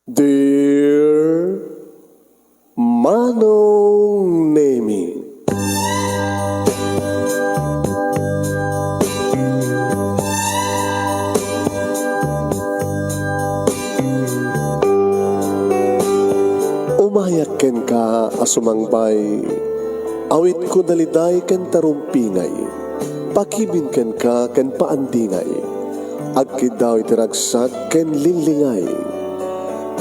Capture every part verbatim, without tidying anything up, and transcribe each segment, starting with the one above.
Dear Manong Nemi. Umayak kenka a sumangbay, awitko daliday ken tarumpingay, pakibin kenka ken paandingay, agkiddaw iti ragsak ken linglingay.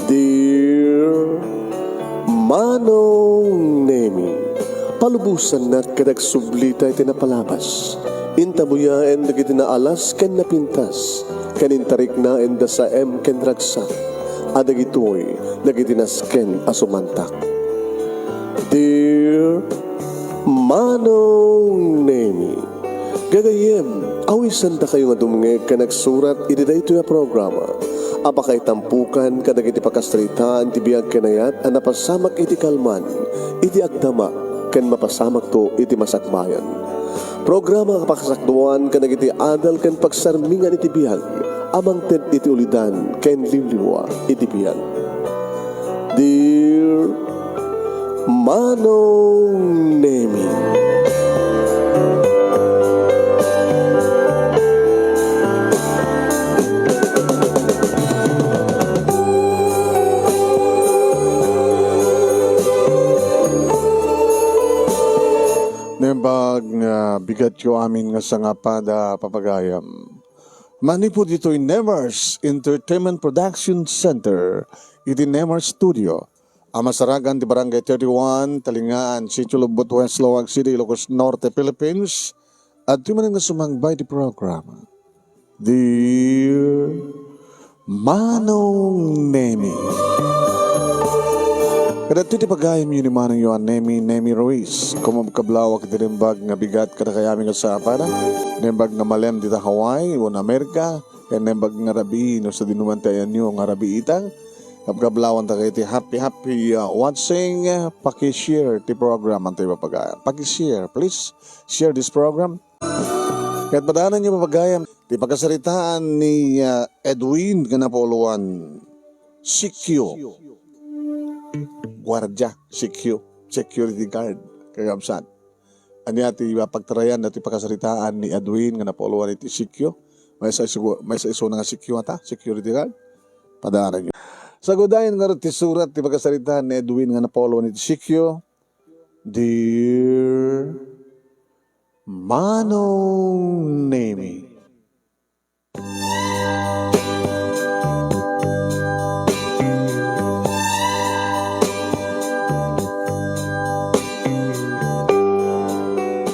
Dear Manong Nemi, palubosannak ket agsublita iti napalabas. Intabuyaen dagiti naalas ken napintas, ken intariknaen da saem ken ragsak, a dagitoy dagiti nasken a sumantak. Dear Manong Nemi, gagayyem, awisandakayo nga dumngeg ken agsurat iti daytoy a programa a pakaitampukan kadagiti pakasaritaan ti biag ken ayat a napasamak iti kalman, iti agdama, ken mapasamakto iti masakbayan. Programa a pakasakduan kadagiti adal ken pagsarmingan iti biag a mangted iti ulidan ken liwliwa iti biag. Dear Manong Nemi. Naimbag nga bigatyo amin nga sangapada, papagayam. Manipud ditoy Nemers Entertainment Production Center, iti Nemers Studio, a masarakan ti Barangay thirty-one, Talingaan, Sitio Lugbot, West Laoag City, Ilocos Norte, Philippines, adtoy manen nga sumangbay ti programa. Dear Manong Nemi. Kadagitoy ti pagayamyo ni manongyo a Nemi, Nemi Ruiz. Kumabkablawak iti naimbag nga bigat kadakayami nga sangapada. Naimbag nga malem dita Hawaii, wenno Amerika. Ken naimbag nga rabii, no sadinoman ti ayanyo nga rabii ita. Kabkablawanta iti happy, happy, uh, watching. Paki-share ti program, antoy, papagayam. Paki-share, please. Share this program. Ket padaananyo, papagayam, ti pakasaritaan ni, ah, Edwin nga napauluan, C Q. Guardia, C Q, security guard, kakabsat. Ania ti pagtarayan ti pakasaritaan ni Edwin nga napauluan iti C Q? Maysa isu-, maysa isuna nga C Q ata, security guard? Padaananyo. Sagudayen ngarud ti surat ti pakasaritaan ni Edwin nga napauluan iti C Q. Dear Manong Nemi.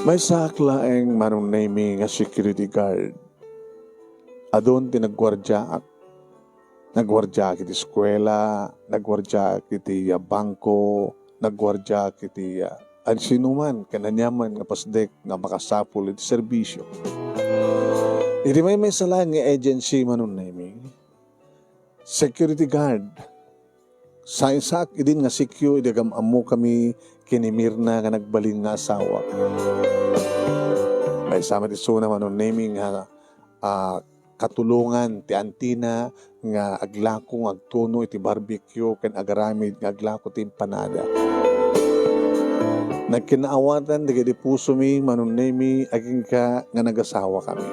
Maysaak laeng, Manong Nemi, nga security guard. Adun ti nagguardiaak. Nagguardiaak iti eskuela, nagguardiaak iti, ah, bangko, nagguardiaak iti, ah, ansinoman ken aniaman nga pasdek nga makasapul iti serbisio. Iti maymaysa laeng nga agency, Manong Nemi, security guard. Sainsaak idin nga C Q idi agam-ammokami ken ni Mirna nga nagbalin nga asawa. Maysa met isuna, Manong Nemi, nga, ah, katulongan ti antina nga aglako nga agtuno iti barbecue ken agaramid nga aglako ti empanada. Nagkinaawatan dagiti pusomi, Manong Nemi, agingga nga nagasawakami.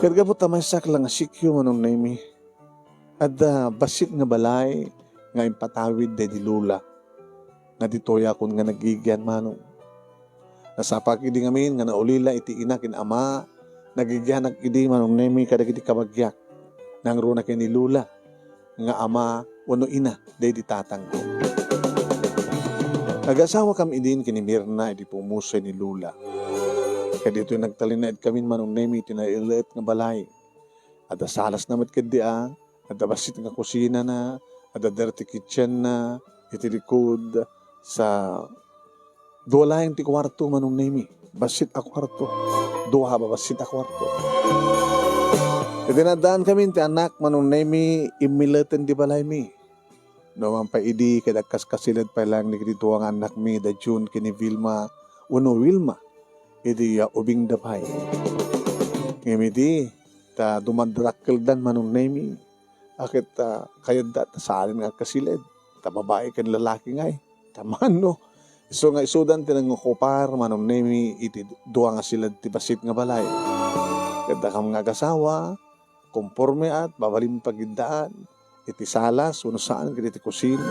Ket gapu ta maysaak la nga C Q, Manong Nemi, adda bassit nga balay nga impatawid daydi lola nga ditoyakon nga nagigian, Manong. Nasapaak idi ngamin nga naulila iti ina ken ama, nagigianak idi, Manong Nemi, kadagiti kabagiak. Nangruna ken ni lola nga ama wenno ina daydi tatangko. Nagasawakami idin ken ni Mirna idi pumuse ni lola. Ket ditoy nagtalinaedkamin, Manong Nemi, iti nailiet nga balay. Adda salasna met ketdi a, adda bassit nga kusinana, adda dirty kitchenna iti likod. Sa dua laeng ti kuarto, Manong Nemi. Bassit a kuarto. Dua a babassit a kuarto. Iti naaddaankamin ti anak, Manong Nemi, immileten ti balaymi. No man pay idi, ket agkaskasilet pay laeng dagiti dua nga annakmi, da June ken ni Vilma, wenno Wilma, idi, ah, ubingda pay. Ngem idi, ta dumadrakkeldan, Manong Nemi, Ket, ah, kayatda ta saanen nga agkasiled. Ta babai ken lalaki ngay. Ta mano. Isu nga isudan ti nangokupar, Manong Nemi, iti dua nga siled ti bassit nga balay. Ket dakam nga agasawa, kompormeak, babalim pagiddaan iti salas wenno saan ket iti kusina.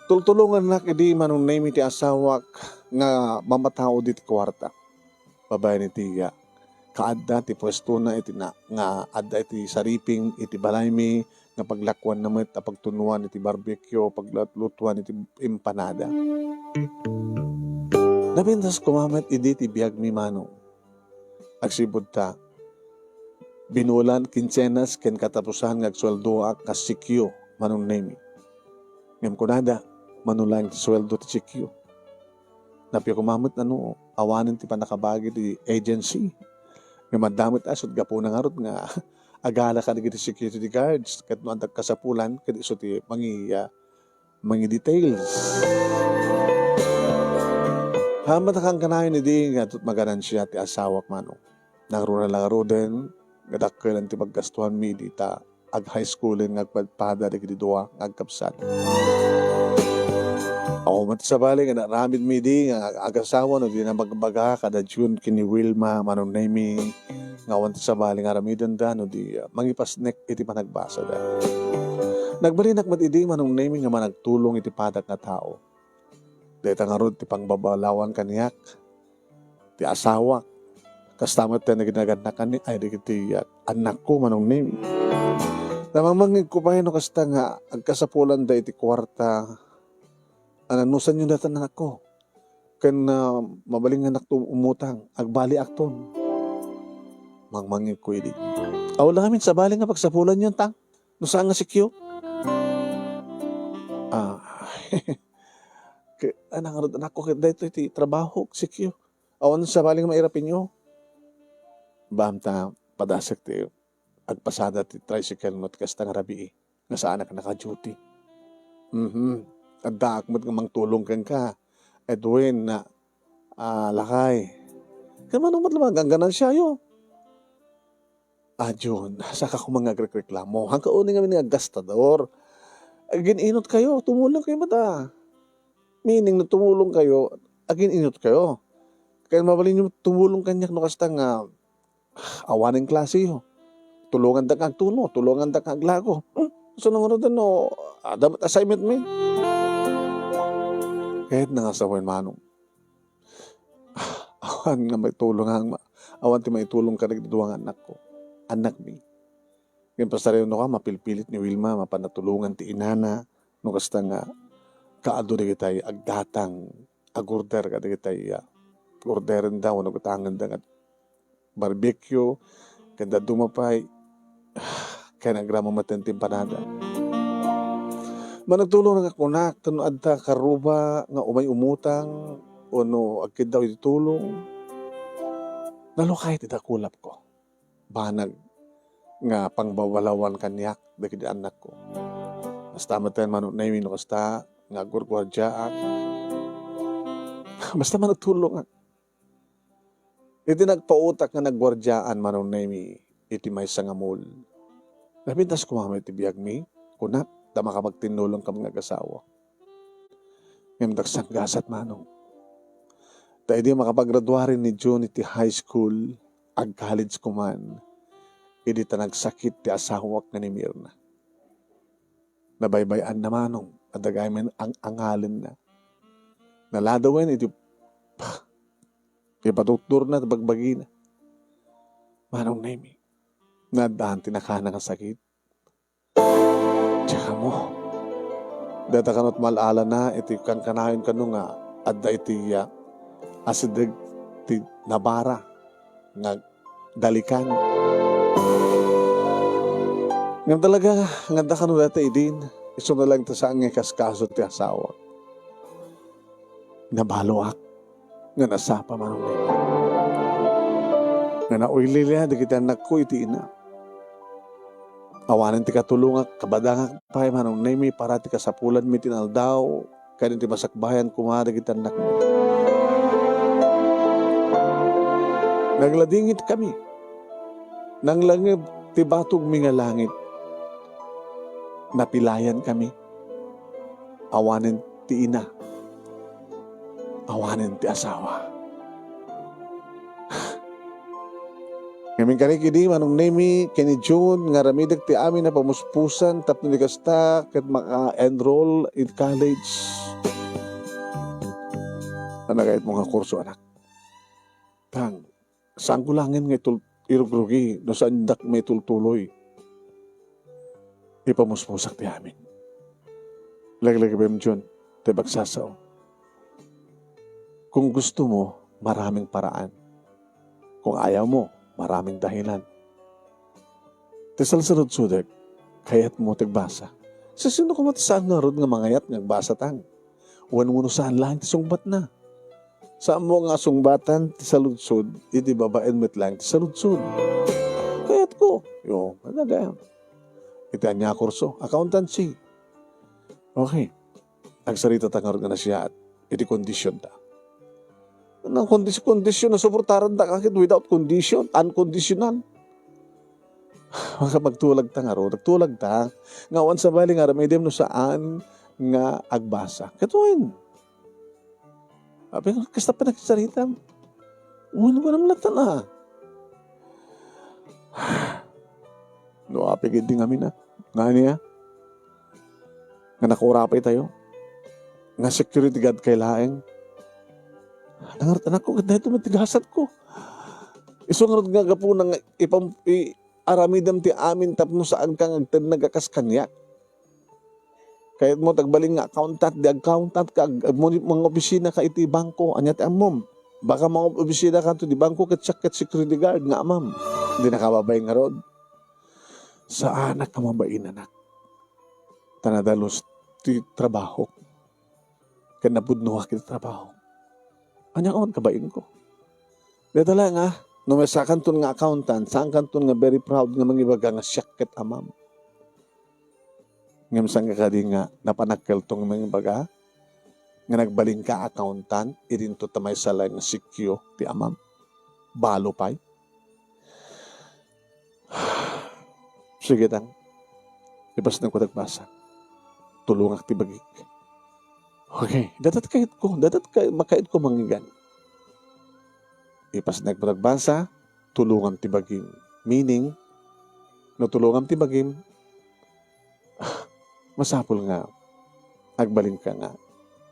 Tultulongannak idi, Manong Nemi, ti asawak nga mamataud iti kuarta. Babaen iti, ah, kaadda ti puestona iti na-, nga adda iti sariping iti balaymi nga paglakuanna met a pagtunuan iti barbecue, paglutuan iti empanada. Napintas koma met idi ti biagmi, Manong. Agsipud ta, binulan, kinsenas ken katapusan nga agsueldoak kas sikyo, Manong Nemi. Ngem kunada, mano laeng ti sueldo ti sikyo? Napio koma met no awanen ti pannakabagi ti agency. Ngem adda met a, ket gapuna ngarud nga agala kadagiti security guards ket no adda kasapulan ket isu ti mangi-, ah, mangi-details. Haan met a kankanayon idi nga adda met maganansia ti asawak, Manong. Nangruna la ngaruden nga dakkel ti paggastuanmi idi ta ag-high schoolen nga agpadpada dagiti dua nga agkabsat. Awan met sabali nga naaramidmi idi nga agasawa no di nabagbaga kada June ken ni Wilma, Manong Nemi, nga awan ti sabali nga aramidenda no di, ah, mangipasnek iti panagbasada. Nagbalinak met idi, Manong Nemi, nga managtulong iti padak nga tao. Dayta ngarud ti pangbabalawan kaniak ti asawak. Kasta met ti naginagannakan ni, ay, dagiti, ah, annakko, Manong Nemi. Namangmangngegko pay no kasta nga agkasapulanda iti kuarta a nanusanyo dayta annakko. Ken, ah, mabalin nga annakto umutang, agbaliakton. Mangmangngegko idi. Awan la ngamin sabali nga pagsapulanyo, Tang. No saan nga sikyo? Ah, ke-, ay, nangarud annakko ket daytoy ti trabaho, sikyo. Awan sabali nga mairapenyo. Baam ta padasek ti agpasada ti tricycle no ti kasta nga rabii nga saanak naka-duty. Mhm. Addaak met nga mangtulong kenka, Edwin, na, ah, lakay. Ket mano met la nga gangganansiayo? Ah, Jun, saka koma nga agrekreklamo. Hangka uni ngamin nga aggastador. Agin-inot kayo, tumulong kayo met a. Meaning, no tumulong kayo, agin-inot kayo. Kaya mabalin nyo tumulong kaniak no kasta nga awanen klase yo. Tulonganda nga agtuno, tulonganda nga aglago. Hmm? So, nangunudan no, adda met assignment mi. Ket nangasawen, Manong. Awan nga maitulong ang ma-, awan ti maitulong kadagiti dua nga annakko. Annakmi. Ngem pasarayonka, mapilpilit ni Wilma, mapan natulongan ti inana, no kasta nga kaadu dagitay aggatang, agorder kadagitay, ah, orderenda wenno gatangenda nga barbecue, ken dadduma pay, ken agraman met ti empanada. Managtulong nga kunak, no adda karuba nga umay umutang, wenno agkiddaw iti tulong, nalukay ti dakulapko. Banag nga pangbabalawan kaniak dagiti annakko. Basta met ten, Manong Nemi, no kasta nga agguardiaak. Basta managtulongak. Iti nagpautak nga nagguardiaan, Manong Nemi, iti maysa nga mall. Napintas koma met ti biagmi, kunak, ta makapagtinnulongkami nga agasawa. Ngem daksang gasat, Manong. Ta idi makapagraduaren ni Jun iti high school, ag-college koman, idi ta nagsakit ti asawak nga ni Mirna. Nabaybay-anna, Manong, a dagaymen ang-angalenna. Naladawen iti ipadoktorna ti bagbagina. Manong Nemi, naaddaan ti nakana nga sakit. Diak ammo. Dayta kano ti mal-alana iti kankanayon kano nga adda iti, ah, asideg ti nabara nga dalikan. Ngem talaga nga adda kano dayta idin, isu na lang ta saan nga ikaskaso ti asawa. Nabaloak nga nasapa, Manong Nemi. Nga nauylilia dagiti annakko iti ina. Awanen ti katulongak, kabadangak pay, Manong Nemi, para ti kasapulanmi ti inaldaw, ken iti masakbayan koma dagiti annakmi. Nagladingit kami. Nanglangeb ti batogmi nga langit, napilayankami. Awanen ti ina, awanen ti asawa. Ngamin kari idi, Manong Nemi, ken ni June, nga aramidek ti amin a pamuspusan tapno di kasta ket maka-enroll in college. Ano kayat mo nga kurso, anak? Tang, saanko laengen nga itul-, irugrugi no saandak maitultuloy. Ipamuspusak ti amin. Laglagibaem, June, ti pagsasao. Kung gusto mo, maraming paraan. Kung ayaw mo, maraming dahilan. Ti salsaludsodek, kayat mo ti agbasa. Sisino koma ti saan ngarud nga mangayat nga agbasa, Tang? Wenno no saan laeng ti sungbatna? Saan mo nga sungbatan ti saludsod, iti babaen met laeng ti saludsod. Kayatko. Yo, talaga. Iti ania a kurso? Accountancy. Okay. Agsaritata ngarud nga nasayaat iti condition ta. Nang kondis-, condition na suportaranta ka ket without condition, unconditional. Maka-, magtulagta ngarud, agtulagta. Nga awan sabali nga aramidem no saan nga agbasa. Ket wen. Apay, kasta panagsarita. Wen, wen, amlatan a. No, apay, ket di ngamin a. Nga ania? Nga nakurapay tayo? Nga security guard kay laeng? Nangarat, anak ko, ket dayto met ti gasat ko. Isu ngarud nga gapu na nga ipam-, i-, aramidem ti amin tapno saan ka nga agtenneg a kas kaniak. Kayat mo, tagbalin nga accountant, di accountant ka, ag-, ag-, muni-, mga opisina ka iti bangko, ania ti ammom? Baka mga opisina ka to di bangko, ket siak ket security guard nga amam. Di nakababain ngarud. Saanak a mabain, anak. Ta nadalus ti trabaho. Ken napudnoak iti trabaho. Ania ka man kabainko? Dayta la nga, no masakanton nga accountant, saankanton nga very proud nga mangibaga nga siak ket amam. Ngem saan nga kadi nga napanakkelto nga mangibaga nga nagbalinka accountant, idinto ta maysa laeng nga sikyo ti amam? Balo pay. Sige, Tang. Ipasnekko ti agbasa. Tulongak ti bagik. Okay. Dadat kayatko. Dadat kay-, makayatko mangngegana. Ipasnekmo ti agbasa, tulongam ti bagim. Meaning, no tulongam ti bagim, masapul nga agbalinka nga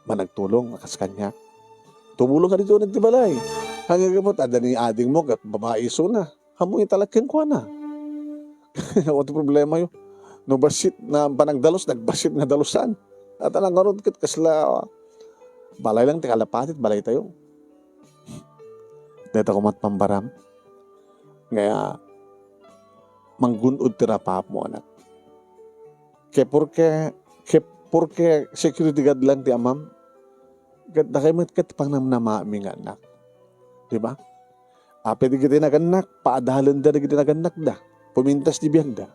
managtulong a kas kaniak. Tumulong ka ditoy iti balay. Ania gapu ta adda ni adingmo ket babai isuna. Ammo italek kenkuana. Awan ti problemayo. No bassit nga panagdalus, nagbassit nga dalusan. At anak ngarud ket kasla balay lang ti kalapati, balay tayo. Dayta koma ti pambaram. Nga manggun-od ti rapapmo, anak. Ket porke, ket porke security guard lang ti amam, ket dakay met ket pangnamnamami nga annak. Di ba? Apay dagiti nagannak, paadalenda dagiti nagannakda. Pumintas ti biagda.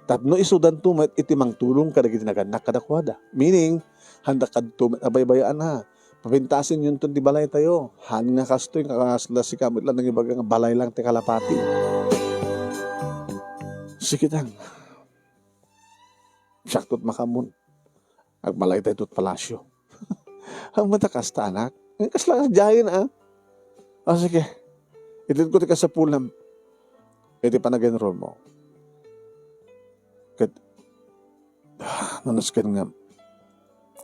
Tapno isudanto met iti mangtulong kadagiti nagannak kadakuada. Meaning, handa kadto met a baybay-an a. Papintasenyonton ti balaytayo. Haan nga kastoy nga kasla sika met la nangibaga nga balay lang ti kalapati. Sige, Tang. Siakto ti makaammo. Agbalaytayto ti palasyo. Ammom ta kasta, anak. Kasla kasdiayen, a. A, sige. Itedko ti kasapulam iti panag-enrollmo. Ket, ah, nanasken nga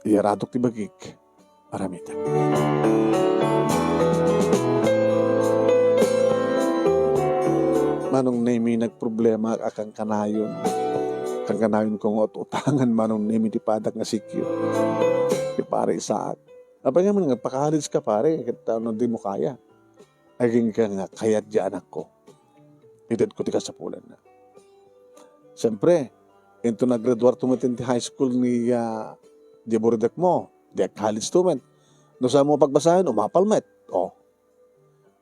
iyaradok ti bagik. Aramidek. Manong Nemi, nagproblema a kankanayon. Kankanayonko nga ut-utangan Manong Nemi ti padak nga sikyo. Ti pare Isaac. Apay ngamin nga pakalis ka, pare, ket ano, di mo kaya? Agingga nga kayat di anakko. Itedko ti kasapulanna. Siyempre, into naggraduar to met iti high school ni, ah, di buridekmo, di college to met. No saan mo pagbasaen, umapal met. Oh.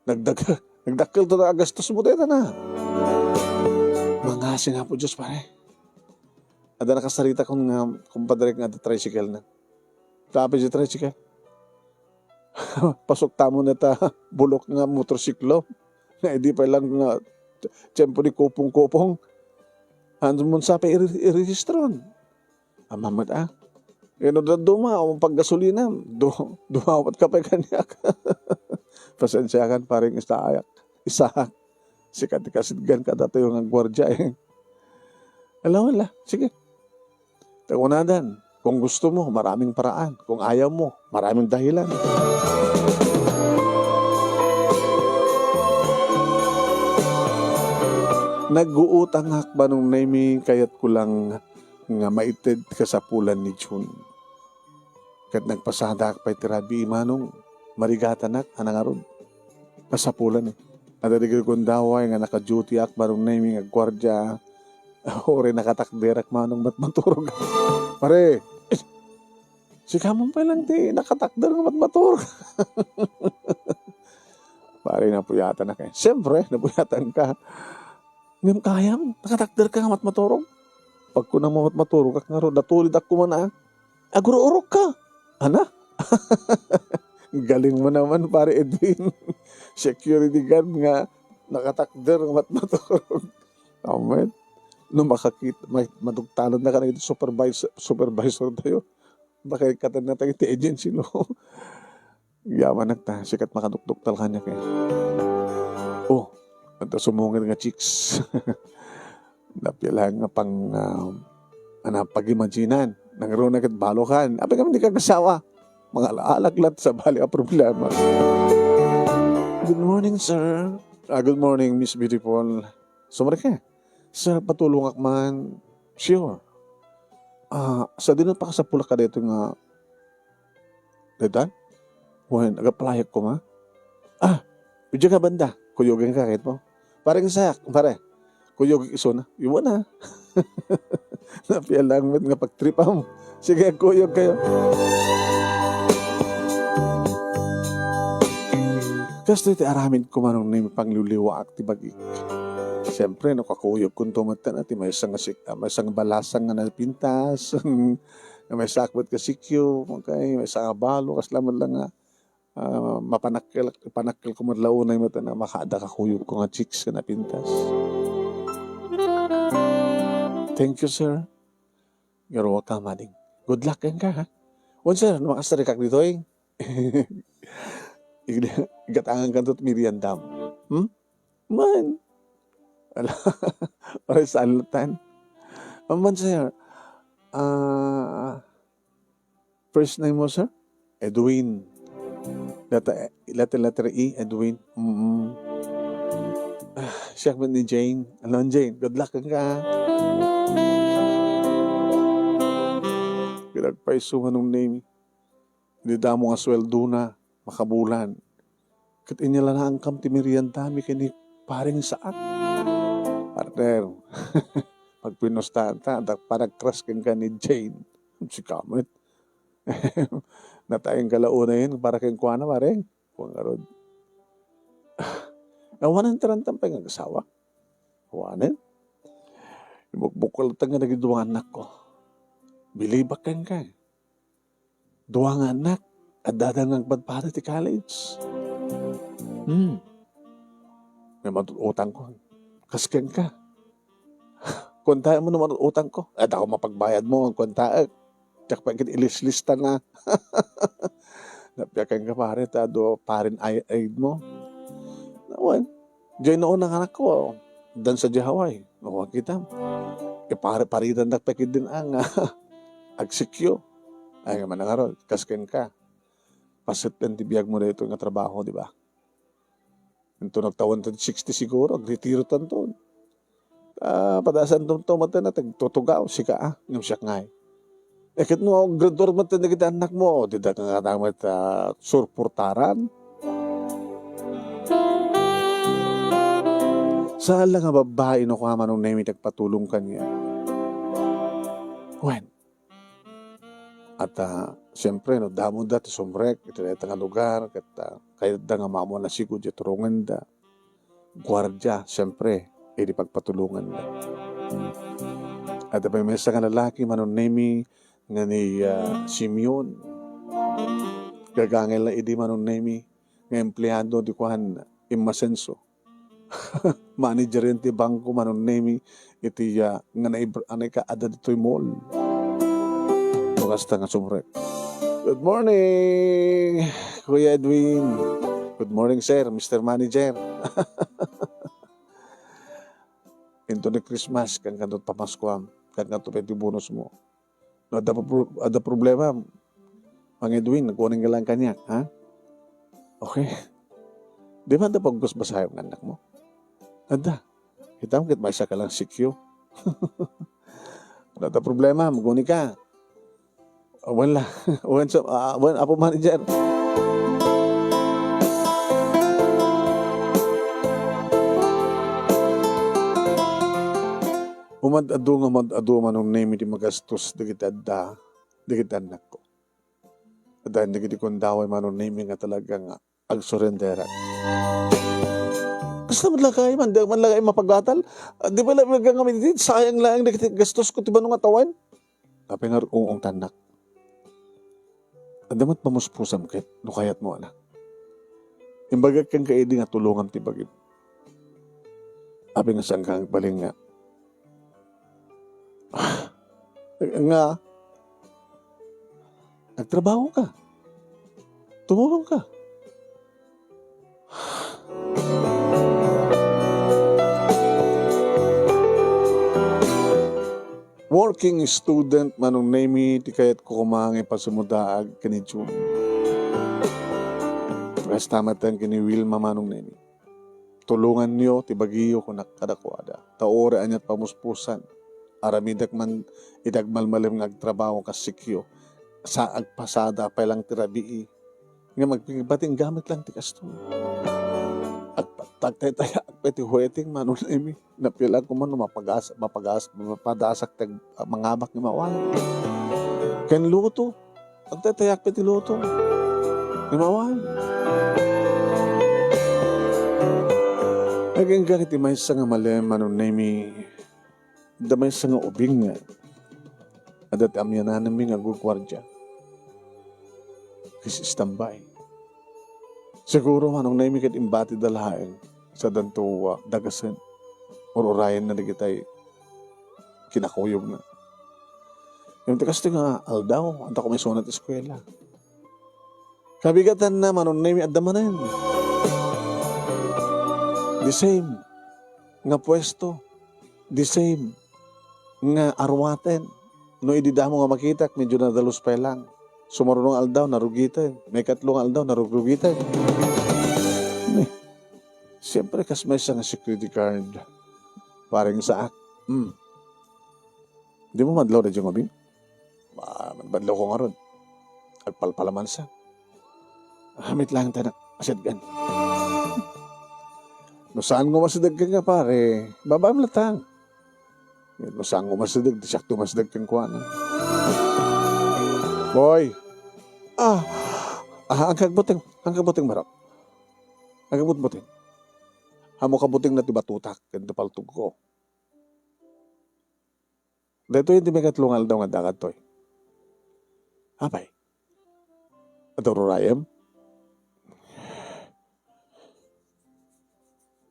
Nagdag-, nagdakkel to na agastos mo dayta na. Mangasi nga po Diyos, pare. Adda nakasarita kon nga kumpadre nga adda tricycle na. Tapos yung tricycle. Pasok tamo na ta bulok nga motorsiklo. Nga hindi pa lang nga tiyempo ni kupong-kupong. Haanmo sa pay iri-, irehistrona. Ammom met a. Ino dadduma, awan paggasolinam. Du-, dumawat ka pay kaniak. Pasensiakan, paring Isaac. Isaac. Sika ti kasidgan kadatayo nga guardia, eh. Ala, wala. Sige. Ta kunadan, kung gusto mo, maraming paraan. Kung ayaw mo, maraming dahilan. Nagguutangak, Manong Nemy, kayatko lang nga maited kasapulan ni June. Ket nagpasadak pay ti rabii, Manong, marigatanak a nangarud. Kasapulan, eh. Adda dagiti gundaway nga naka-dutyak, Manong Nemy, nga guardia. Uray nakatakderak, Manong, mat-, maturog. Pare, sika man pay lang ti nakatakder nga mat-, maturog. Pare, napuyatanak, eh. Siyempre, napuyatanka. Ngem kayam, nakatakderka nga mat-, maturog. Pagkunam a mat-, maturogak ngarud, natulidak koma, a. Aguru-urogka. Ana? Galing mo naman, Pare Edwin. Security guard nga nakatakder nga mat-, maturog. Amen. No makakit-, may-, madugtalannaka dagiti supervisor, supervisortayo. Baka ikkatanna tayo ti agency, no? Yamanak ta, sika ti makadukduktal kaniak, eh. Oh, adda sumunged nga chicks. Napia laeng nga pang-, ah, ano, pag-imaginan. Nangruna ket balokan. Apay ngem dika agasawa? Mangalaalak latta, sabali a problema. Good morning, sir. Ah, good morning, Miss Beautiful. Sumrek ka? Sir, patulongak man. Sure. Ah, sadino pakasapulak kadaytoy nga Daytan? Wen, agaplayek koma. Ah, diay ka banda. Kuyogen ka, ket mo. Pareng sayak, pare. Kuyog isuna. Iwan na. Napia lang met nga pagtripam. Sige, agkuyog kayo. Kastoy ti aramid ko, Manong Nemy, pangliwliwaak ti bagik. Siyempre, no, kakuyog kunto met, ti maysa nga sik-, ah, maysa nga balasang nga napintas. Nga may sakbet ka sikyo, okay, may sangabalo, kasla man lang nga, ah, mapanakkel, ipanakkel ko met la unay met nga makaada ka kuyog ko nga chicks nga napintas. Thank you, sir. Ngaruwa ka, mading. Good luck kenka, ha? Wen, sir, no makasarikak ditoy. Ig-, igatangan kanto ti meriendam. Hmm? Man. Ala, oras saan latan. Amman, sir. Ah, first name mo, sir? Edwin. Letter, letter, letter E, Edwin. Mm-mm. Ah, siya man ni Jane. Alon, Jane, good luck ka. Good luck pa isu, Manong Nemy. Idi damo nga sweldona, makabulan. Ket inyalanankam ti meriendami ken ni Pareng Saak. Partner, pagpinustaan ta, adda panagkras kenka ni Jane. Sika met. Nataeng ka la unayen para kenkuana, pare. Kuan ngarud. Awanen ti rantam pay nga agasawa. Awanen. Ibukbukkel ta nga dagiti dua nga annakko. Bilibak kenka. Dua nga annak, addada nga agpadpada ti college. Hmm. Nga matut-, utangko. Kas kenka. Kuantaek mo no matut-, utangko. Adda ko mapagbayad mo, kuantaek. Diak pay ket ilislista na. Napia kenka, pare, ta adu, paren ay-, aid mo. Awan. Diay nauna nga anakko, dansa diay Hawaii. O, kitam. Ipare-, paridandak pay ketdin a nga agsikyo. Ay, nga manangarod, kas kenka. Paset ken ti biag mo daytoy nga trabaho, di ba? Inton nagtawen ti sixty siguro, agretiro tanto. Ah, padasan tanto, matan a tagtutugaw, sika, ah, ngem siak ngay. Eh, ket no, graduar met dagiti annakmo, dida nga katamet, ah, surportaran. Saan la nga babbai no kua Manong Nemy ti agpatulong kaniak. Wen, at, ah, siempre, no, damoda ti sumrek iti dayta nga lugar, ket, ah, kayatda nga maammo a nasigud ti turongenda. Guardia, siempre, idi pagpatulonganda. Adda pay maysa nga lalaki, Manong Nemy, nga ni, ah, Simeon. Gagangel la idi, Manong Nemy, nga empleado ti kuan, Inmasenso. Manager ti bangko, Manong Nemy, iti, ah, nga naib-, anay ka, adda ditoy mall. No kasta nga sumrek. Good morning, Kuya Edwin. Good morning, sir, Mister Manager. Into ni Christmas, ken kanto pamaskuam, ken kanto pay ti bonus mo. No, adda pro-, adda problema, Mang Edwin, nagkuning ka lang kaniak, ha? Okay. Di ba adda pagkusbasayo nga anak mo? Adda. Kitam ket maysa ka lang sikyo. Adda problema, maguni ka. Awan la. Awan sa, ah, awan, Apo Manager. Umad-adu nga umad-adu, Manong Nemi, ti magastos dagiti adda, dagiti annakko. Adda dagiti kundaway, Manong Nemi, nga talaga nga agsurenderak. Kasta man lakay, man, di man lakay mapagbatal. Ah, di ba labi nga kami, sayang lang dagiti gastos ko, ti bano nga tawen. Apay nga ung-ungtannak. Adda met pamuspusam ket no kayatmo, anak. Imbagak kenka idi nga tulongam ti bagim. Apay nga saanka agbalin nga, nga agtrabaho ka. Tumulong ka. Working student, Manong Nemi, ti kayatko koma nga ipasimudaag ken ni June. Kasta met ken ni Wilma, Manong Nemi. Tulonganyo ti bagiyo, kunak kadakuada. Ta uray aniat pamuspusan, aramidek man iti agmalmalem nga agtrabaho kas sikyo. Sa agpasada pay lang ti rabii, nga magpigbating gamit lang ti kastoy. Agpa-, agtaytayaak pay ti waiting, Manong Nemi. Napila ko man no mapagas-, mapagas-, mapadasak ti ag-, mangabak nga mawan. Ken luto, agtaytayaak pay ti luto nga mawan. Agingga iti maysa nga malem, Manong Nemi, adda maysa nga ubing nga adda ti amiananmi nga agguardia. Kas standby. Siguro, Manong Nemi, ket imbatida laeng sadanto, ah, dagasen. Ur-urayenna dagitay kinakuyogna. Ngem ti kastoy nga aldaw, adda koma isuna ti eskuela. Kabigatanna, Manong Nemi, adda manen. The same nga puesto. The same nga aruaten. No idi damo nga makitak, medyo nadalus pay lang. Sumaruno nga aldaw, narugiten. Maikatlo nga aldaw, narugiten. Ni, siyempre, kas maysa nga security guard. Pareng saak. Hmm. Di mo madlaw na dyan, Obing? Ma-, madlaw ko ngarud. Agpalpalaman sa. Ah, met lang tanak, asidgan. No saan nga masideg ken nga pare, babaem latang. No saan nga masideg, di siak ti masideg kenkuana. Boy! Ah! Ah, ang kagbuteng, ang kagbuteng, Marok. Ang kagbutbuting. Amo kabuting na ti batutak, ken ti paltog ko. Daytoy ti maikatlo nga aldaw nga adda kadtoy. Apay? Adda ururayem?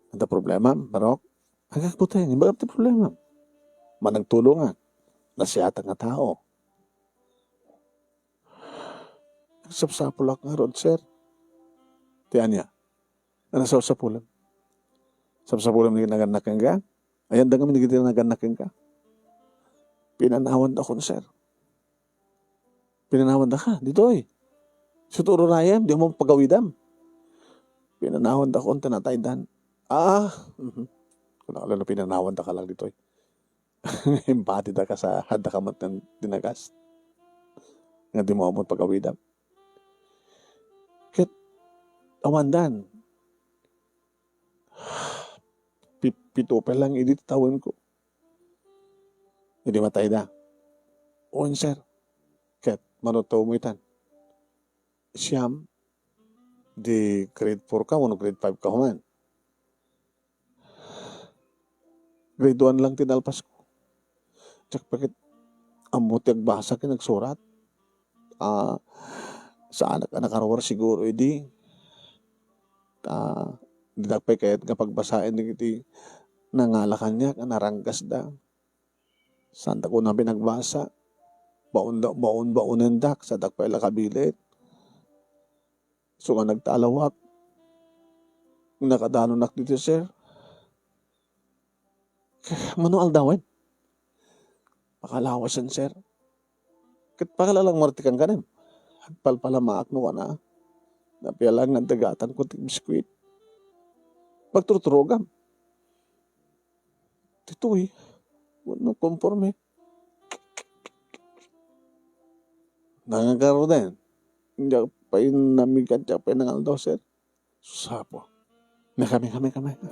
Adda problema, Barok? Agak buteng, imbagam ti problema. Managtulongak. Nasiatak nga tao. Nagsapsapulak ngarud, sir. Ti ania? Ano sapsapulem? Sapsapulem ni nagannak kenka? Ayan da ngamin dagiti nagannak kenka. Pinanawan da kon, sir. Pinanawan da ka, ditoy. Sutururayem, di mo pagawidam. Pinanawan da kon, tinataydan. Ah, mhm. Kuna ka lang, pinanawan da ka lang ditoy. Impati da ka sa, hadda ka met nga dinagas. Nga di mo amot pagawidam. Ket, awandan. Pi-, pito pa lang idi ti tawenko. Idi matayda. Wen, sir. Ket, mano taw mo itan? Siam, di grade four ka, wenno grade five ka man. Grade one lang ti nalpas ko. Diak pa ket ammo ti agbasa ken agsurat. Ah, saanak a nakaruar siguro idi. Ah, diak pay kayat nga pagbasaen dagiti Nangala kaniak a naranggasda. Saandak unay pinagbasa. Baon-, baon-baonendak, saandak pay la kabilit. Isu nga nagtalawak. Nakadanonak ditoy, sir. Mano aldawen? Pakalawasen, sir. Ket pakalalang martikan kanem. Agpalpalamaak no kana. Napialang nga dagatangko ti biskuit. Pagturturogam. Ditoy, wenno konforme. Nangagaruden. Diak pay namigat, diak pay nangaldaw, sir. Sus, Apo. Meka, meka, meka, meka.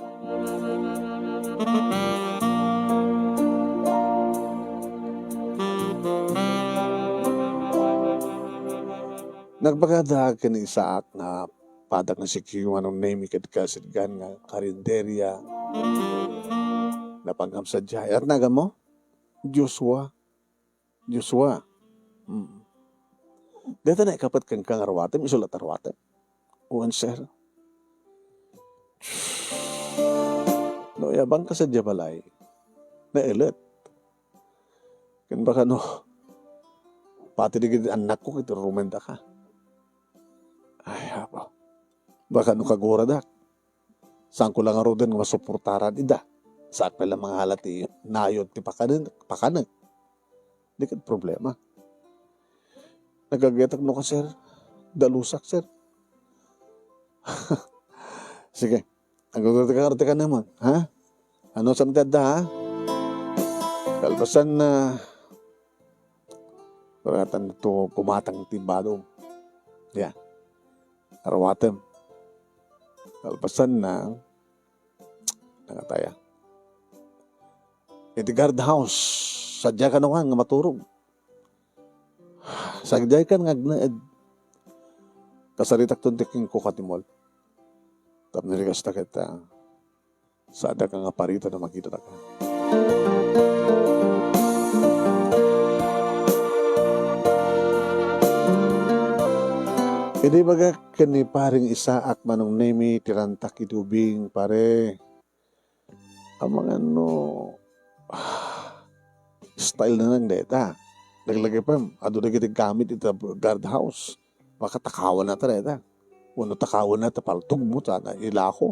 Nagpakada ken ni Isaac nga padak nga sikiyo nga Manong Nemi ket kasidgan nga karinderya. Napanggap sadiay. At nagan mo? Joshua. Joshua. Mm. Dayta naikapet kenka nga ruatem, isu la ta ruatem. Wen, sir. No, yabangka sadiay balay, naelet. Ken baka no, pati dagiti annakko ket rumendaka. Ay, Apo. Baka no kaguradak. Saanko la ngaruden nga masuportaran ida. Saak pay la mangala ti nayon ti pakanen-, pakanek. Di ket problema. Nagagayatak no ka, sir. Dalusak, sir. Sige. Agururti ka, arti ka naman, ha? Ano sa adda, ha? Kalpasan na, paratan to kumatang ti badom. Ya. Arwatem. Kalpasan na, nangataya. Iti guardhouse, sadiay kano nga maturog. Sadiay kan nga agnaed. Kasaritakton ti kenkuka ti mall. Tapno di kasta ket, ah, saadak nga paritan a makitadaka. Idi bagak ken ni Paring Isaac, Manong Nemi, ti rantak iti ubing, pare. Amangan no, ah, style na lang dayta. Laglagipen, adu dagiti gamit ita guardhouse. Baka takawanna ta dayta. Wenno takawanna ta paltogmo ta na ilako.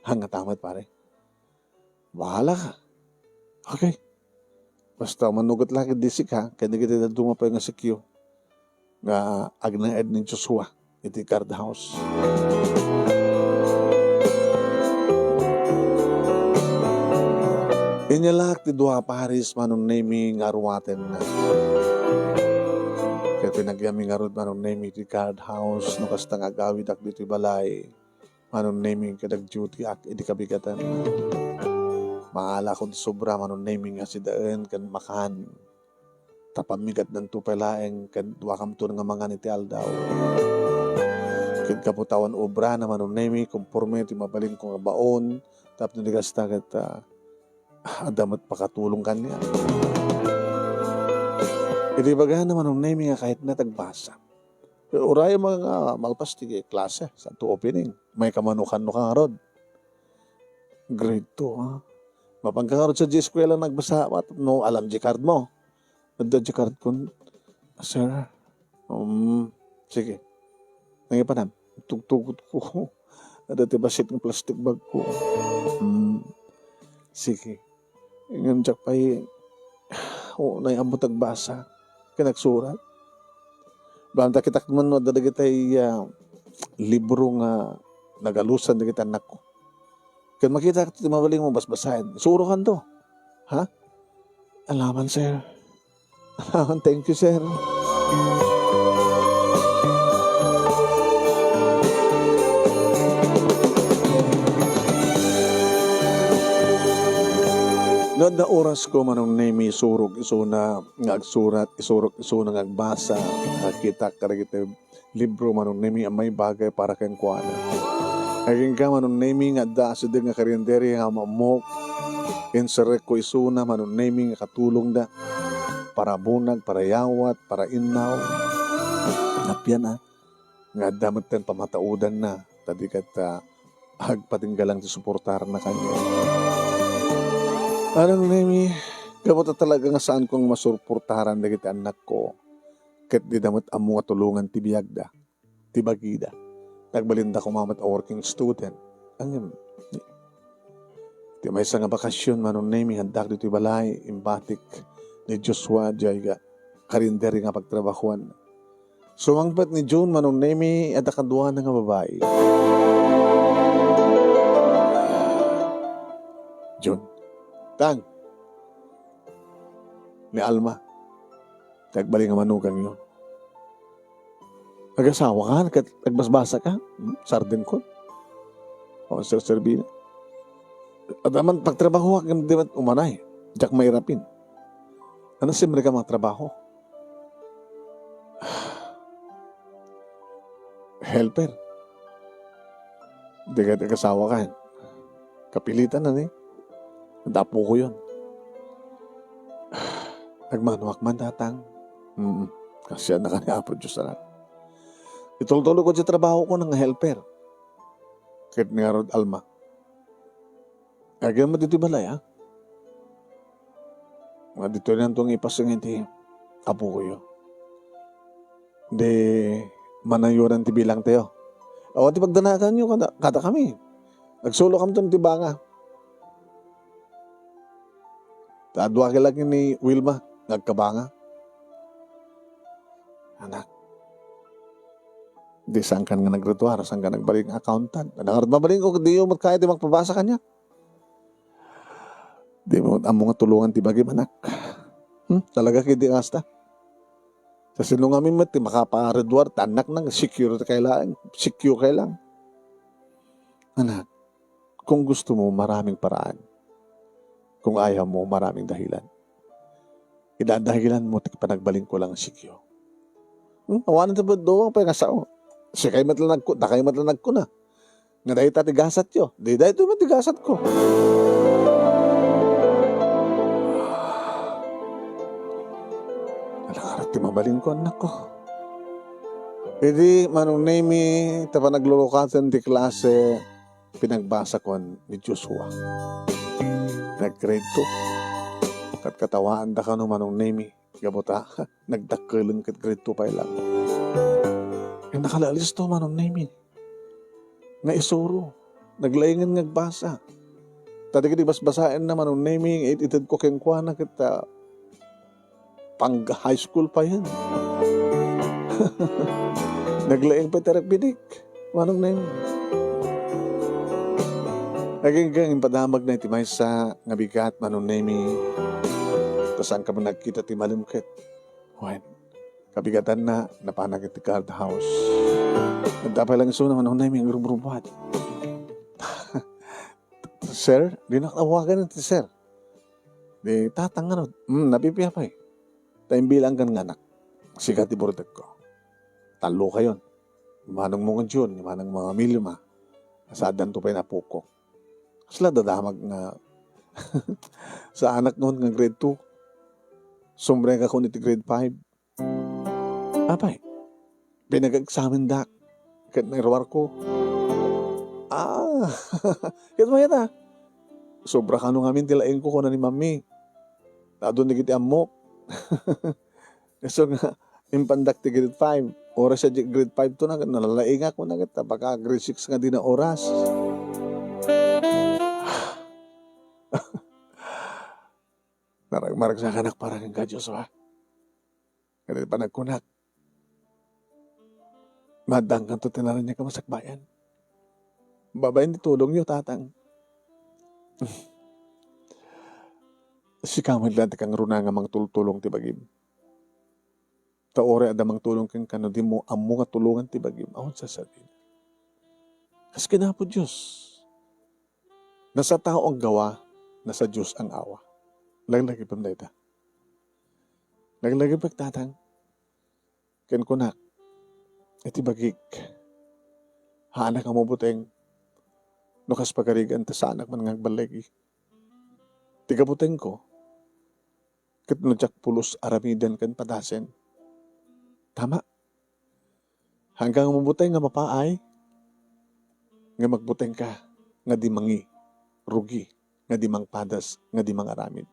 Hangata met, pare. Bahala ka. Okay. Basta manugot la ket disi ka, ken dagiti dadduma pay nga sikyo nga agnaed ni Joshua iti guardhouse. Inyalak ti dua a pares, Manong Nemi, nga arwatenna. Ket pinagyami ngarud, Manong Nemi, ti guardhouse no kasta nga agawidak ditoy balay. Manong Nemi, ket nag-duty-ak idi kabigatanna. Maalakon ti sobra, Manong Nemi, nga sidaen ken makan. Ta pammigatnanto pay laeng ken duakamto nga mangan iti aldaw. Ket gapu ta awan obrana, Manong Nemi, konforme ti mabalinko nga baon, tapno di kasta ket, ah, adda met pakatulong kaniak. Idi ibagana, Manong Nemi, nga kayatna ti agbasa. Uray nga malpas ti klase, saanto opening. Mayka mano kano ka ngarud. Grade two, ha? Mapanka ngarud sadiay eskuela nga agbasa, no, alam diay card mo. Adda diay card ko, sir. Um, sige. Nangipanan, tugtugot ko. Adda ti bassit nga plastic bag ko. Um, sige. Ngem diak pay, o, naay-ammok ti agbasa ken agsurat. Basta kitak man no adda dagiti, ah, libro nga nagalusan dagiti annakko. Ken makitak ti mabalinmo basbasaen, isurokanto. Ha? Alaman, sir. Thank you, sir. No adda orasko, Manong Nemi, isurok isuna nga agsurat, isurok isuna nga agbasa, nga kitak kadagiti libro, Manong Nemi, a maibagay para kenkuana. Agingga, Manong Nemi, nga adda asideg nga karinderya nga ammok, inserekko isuna, Manong Nemi, nga katulongda para bunag, para yawat, para innaw. Appian, ah, nga adda metten pamataodanna, ta di ket, ah, agpatingga lang ti suportarna kaniak. Manong Nemi, gapu ta talaga nga saanko nga masuportaran dagiti annakko, ket dida met ammo nga tulongan ti biagda, ti bagida. Nagbalinda koma met a working student. Ngem, ti maysa nga bakasion, Manong Nemi, addak ditoy balay, imbatik ni Joshua, diay ga-, karinderyo nga pagtrabahoan. Sumangpet ni June, Manong Nemi, adda kaduana nga babai. June. Tang. Ni Alma. Ti agbalin nga manugangyo. Agasawa ka, ket agbasbasa ka? Hmm? Sardengko. O, Sir Servina. Adda man pagtrabahoak, ngem di met umanay. Diak mairapin. Ano, simre ka mga trabaho? Helper. Di ka, di ka asawa ka. Kapilitan na ni. Dapo ko yun. Nagmanuak man, Tatang. Mm. Kasi anak ni Apo Diyos, anak. Itultulo ko di trabaho ko nga helper. Ket ni Harold Alma. Agyan mo dito balay, ha? Nga dito na itong ipasang iti apo ko yun. Di manayuran ti bilang tayo. Awan ti pagdanakan nyo kada, kada kami. Nagsulo kami ti banga. Ta adua ka lagi ni Wilma, nagkabanga. Anak, di saan ka nga nagretuar, saan ka nagbalik nga accountant? Anak, mabalin ko, di mo kaya di magpabasa kanya. Di mo, ammo nga tulungan ti bagim, anak. Hmm? Talaga kay di kasta. Sa sino nga met ti makapareduar, ta anak nang secure kay lang, secure kay lang. Anak, kung gusto mo, maraming paraan. Kung ayaw mo, maraming dahilan. Idadahilan mo ti panagbalin ko lang sikyo. Hmm? Awanan ti duwa pay nga sao. Sikay met lang nagku-, dakay met lang nagkuna. Nga dayta ti gasatyo. Di daytoy met ti gasatko. Anak, arat ti mabalin ko, anak ko. Idi Manong Nemi, ta panaglulukaten ti klase, pinagbasakon ni Joshua. Nag-grade two. Ket katawaanda kano Manong Nemi, gapu ta nagdakkeleng ket grade two pay lang. Ket nakalaalisto Manong Nemi nga isuro. Naglaingen nga agbasa. Ta dagiti basbasaenna Manong Nemi nga it-itedko kenkuana ket, ah, pang high school pa yan. Naglaing pa ti arakbidik, Manong Nemi. Aginggang impadamag na iti maysa nga bigat, Manong Nemi. Ta saan ka man nagkita ti malimket? Wen, kabigatanna, napanak iti guard house. Nagdapay lang isuna, Manong Nemi, nga rumrumbat. Sir, di nakawagan ti sir. Di tatang ano, mm, napipiapay. Ta imbilang kan nga anak. Sika ti burdekko. Tallo kayon. Manong mo nga Jun, manong mga Milma. Saan to pay napukok. Kasla dadamag nga sa anak noon nga grade two. Sumreng ako niti grade five. Apay, pinag-examindak ket nairuarko. Ah, ket mayat a. Sobra kano ngamin ti laingko, kuna ni Mami. Adun dagiti ammok. Isu nga, impandak ti grade five. Oras sa di grade five to na, nalalaingak mo na kita. Baka grade six nga di na oras. Naragmarag sa kanak para kang Diyos, wa? Kada panagkunak, maaddaankanto ti naraniag a masakbayan. Babaen ti tulongyo, Tatang. Sika met laeng ti kangruna nga mangtultulong ti bagim. Ta uray adda mangtulong kenka no dimo ammo nga tulongan ti bagim, awan sasardina. Kas ken Apo Dios, nasa tao ang gawa, nasa Dios ang awa. Laglagipem dayta. Laglagipek, Tatang. Ken kunak, iti bagik, haanak a mabuteng, no kas pagarigan ta saanak man nga agballigi. Ti gabutengko, ket no diak pulos aramiden ken padasen, tama. Hanggang mabuteng nga mapaay, nga magbuteng ka, nga di mangi-, rugi, nga di mangpadas, nga di mangaramid.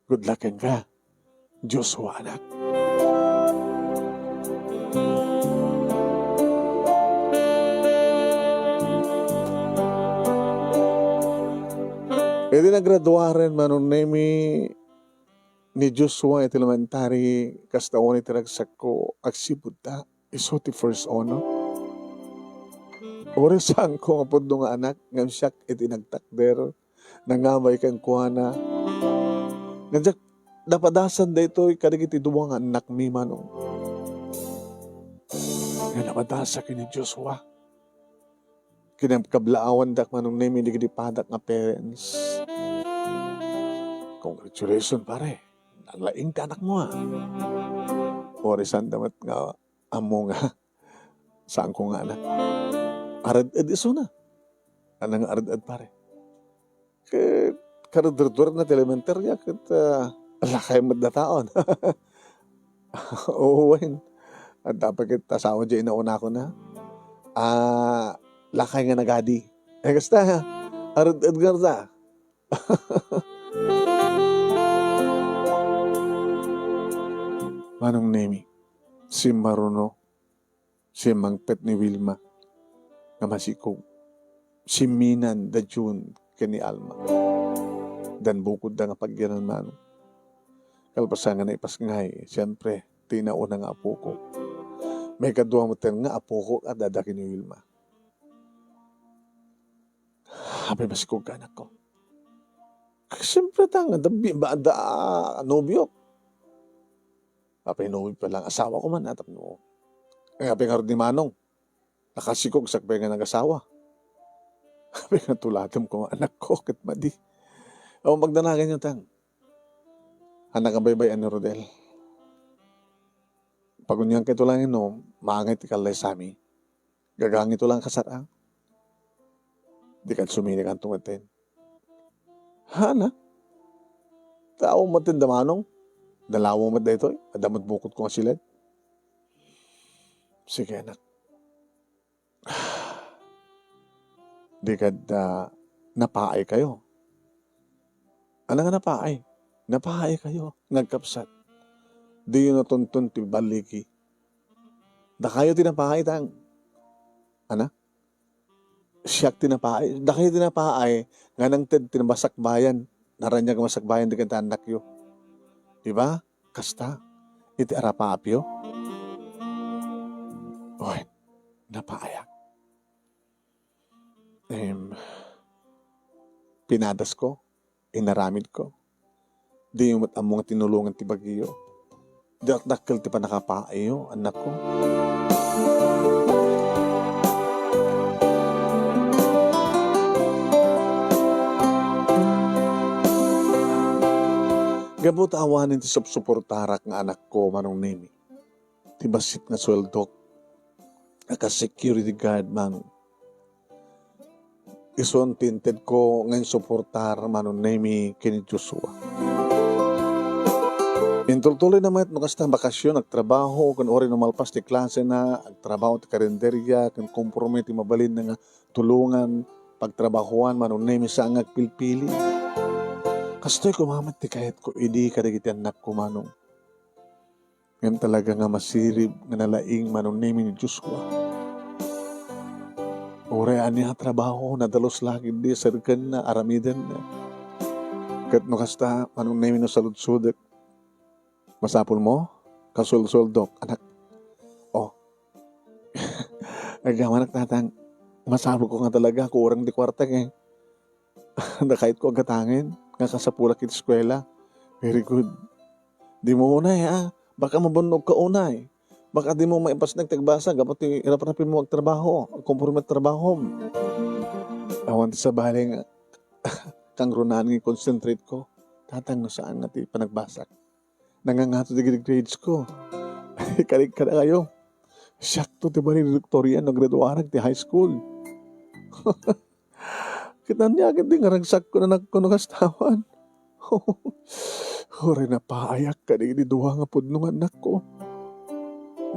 Good luck kenka, Joshua, anak. Idi nagraduaren Manong Nemi ni Joshua iti elementary, kasta unay ti ragsakko, agsipud ta. Isu ti first honor. Uray saanko nga pudno nga anak, ngem siak iti nagtakder, nangabay kenkuana. Ngem diak napadasan daytoy kadagiti dua nga annakmi, Manong. Nga napadasak ken ni Joshua. Kinabkablaawandak, Manong Nemi, dagiti padak nga parents. Congratulations, pare. Nalaing ti anakmo, a. Uray saanda met nga ammo nga saanko nga anak. Ared-ed isuna. Ano nga ared-ed, pare? Ket karedredor na ti elementarya ket, ah, lakay met dataon. Wen. Adda pay ket asawa diay inaunakon, a. Ah, lakay nga nagadi. Eh, kasta, ared-ed ngarud, a. Manong Nemi, simmaruno, simmangpet ni Wilma nga masikog, simminan da June ken ni Alma. Danbukodda nga pagyanan, Manong. Kalpasan nga naipasngay, siempre, ti inauna nga apoko. Maikadua metten nga apoko a dada ken ni Wilma. Apay masikogka, anakko? Siyempre, ta nga adda bi-, ba-, adda, ah, nobiok. Apay nobio pay lang, asawako man, a, tapno. Ay, apay ngarud ni Manong? Nakasikog, siak pay nga nagasawa. Apay nga tulatem ko nga anakko, ket madi. O, magdanaganyo, tang. Anak a baybay-an ni Rodel. Paguniangkayto lang, no, maangay ti kallaysami. Gagangito lang kasar, a. Dikan sumilikan tungod ten. Hana? Tao met ti da Manong. Nalawa met daytoy. Adda met bukod ko nga siled. Sige, anak. Di kad, ah, napaay kayo. Ano nga napaay? Napaay kayo, nga agkapsat. Diyo natunton ti balligi. Dakayo ti napaay, tang. Ana? Siak ti napaay. Dakayo ti napaay, nga nangted ti masakbayan. Naraniag masakbayan di ken ti annakyo. Di ba? Kasta, iti arapaapyo. Oy, napaayak. Em, pinadasko, inaramidko. Diyo met ammo nga tinulongan ti bagiyo. Dakdakkel ti pannakapaayyo, annakko. Gapu ta awanen ti supsuportarak nga anakko, Manong Nemi. Ti bassit nga sueldok a kas security guard, Manong. Isun ti intedko nga insuportar, Manong Nemi, ken ni Joshua. Intultuloyna met no kasta, bakasyon, agtrabaho, ken uray no malpas ti klasena, agtrabaho ti karinderya, ken komporme ti mabalinna nga tulongan, pagtrabahoan, Manong Nemi, saan nga agpilpili. Kastoy koma met ti kayatko idi kadagiti annakko, Manong. Ngem talaga nga masirib nga nalaing, Manong Nemi, ni Joshua. Uray ania a trabaho, nadalus la ketdi, serkenna, aramidenna. Ket no kasta, Manong Nemi, no saludsodek, masapulmo? Kasulsuldok, anak. Oh. Agamanak, tatang. Masapulko nga talaga, kurang ti kuarta, eh. Dakayatko a gatangen nga kasapulak iti eskuela. Very good. Dimo unay, a. Baka mabannogka unay. Baka dimo maipasnek ti agbasa gapu ti raprapimo agtrabaho, agkomporme ti trabahom. Awan ti sabali nga kangrunaan nga i-concentrate ko. Tatang, no saan nga ti panagbasak. Nangangato dagiti grades ko. Ikarik kadakayo. Siakto ti valedictorian no graduarak ti high school. Ket ania ketdi nga ragsakko, anakko, no kastawan? Uray napaayak kadagiti dua nga pudno nga annakko.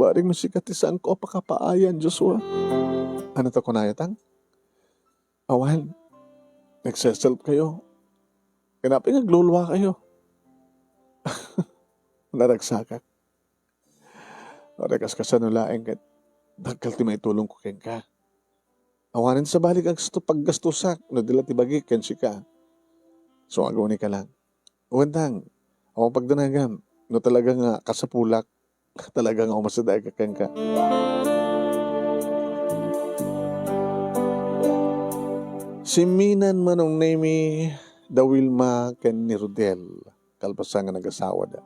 Bareng no sika ti saanko a pakapaayan, Joshua. Ano ta kunaya, tang? Awan, nagseself kayo. Kanapi nga agluluwa kayo. Naragsakak. Aray, kas kasano laeng ket dakkel ti maitulongko kenka. Awanen sabali nga gasto, paggastusak no di la ti bagi ken sika. So, aguni ka lang. Uwendang, awan pagdanagam, no talaga nga kasapulak, talaga nga umasideg kenka. Simminan, Manong Nemi, da Wilma ken ni Rodel, kalpasan nga nagasawada.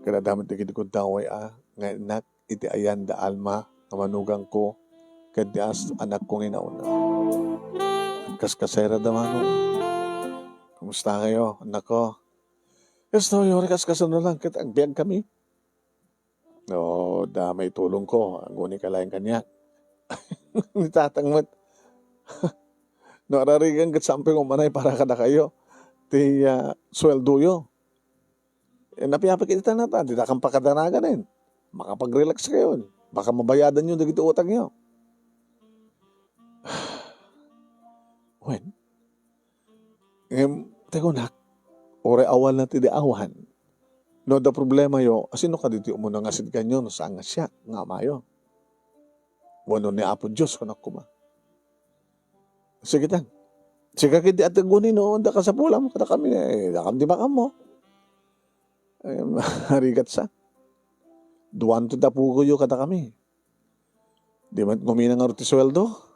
Ket adda met dagiti gundaway a nga innak iti ayan da Alma nga manugangko ken ti as-, anakko nga inauna. Kaskasera da Manong. Kumusta kayo, annakko? Kastoy, uri kas kasano lang ket agbiag kami. No, da maitulongko, aguni ka laeng kaniak. Ni tatang met. No, ararigan ket saan pay nga umanay para kadakayo ti, ah, sueldoyo. Eh, napiapik iti tanata, dida kan pakadanagan, eh. Makapag-relax kayo. Baka mabayadan yo dagiti utang yo. Wen, em, ti kunak, uray awal na ti di awan. No adda problema yo, asino kadi ti umuna nga sidkanyo no saan nga siak nga amayo? Wenno ni Apo Dios, kunak koma. Sige tan. Sika ket di aguni no adda kasapulam kadakami, eh, dakam ti makammo. Em, arigat sa. Duan ti tapugoyo kadakami. Di met ngumina ngarud ti sueldo.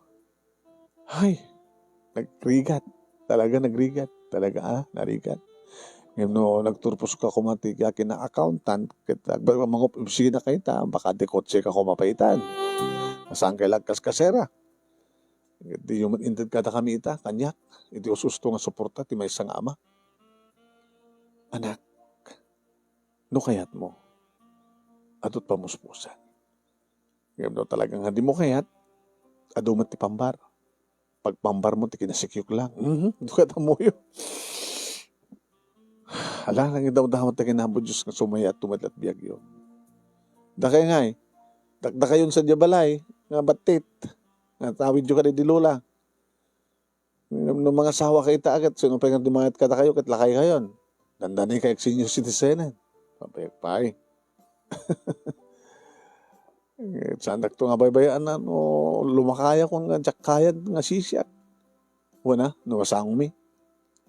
Ay, nagrigat. Talaga nagrigat. Talaga, ah, narigat. Ngem no nagturposka koma ti kina-accountant, ket ag-, mangup-, opisina kayta, baka ti kotseka koma pay itan. Saan kay lagkas kasera? Diyo met inted kadakami ita, kaniak, iti us-usto nga suporta ti maysa nga ama. Anak, no kayatmo, adu ti pamuspusan. Ngem no talaga nga dimo kayat, adu met ti pambar. Pagpambarmo ti kinasikiok lang. Mhm, adu ket ammoyo. Ala, nangidawdawat ti kinapo Dios nga sumayat met lat biagyo. Dakay ngay, dakdakayon sa diay balay nga battit, nga tawidyo kadi di lola. No mangasawa kay ita ket, sino pay nga dumayat kadakayo ket lakay kayon? Dandani kay senior citizen. Pabayag pay. Eh, saandakto nga baybayaan no lumakayakon nga diak kayat nga sisiak. Wen a, no masangmi.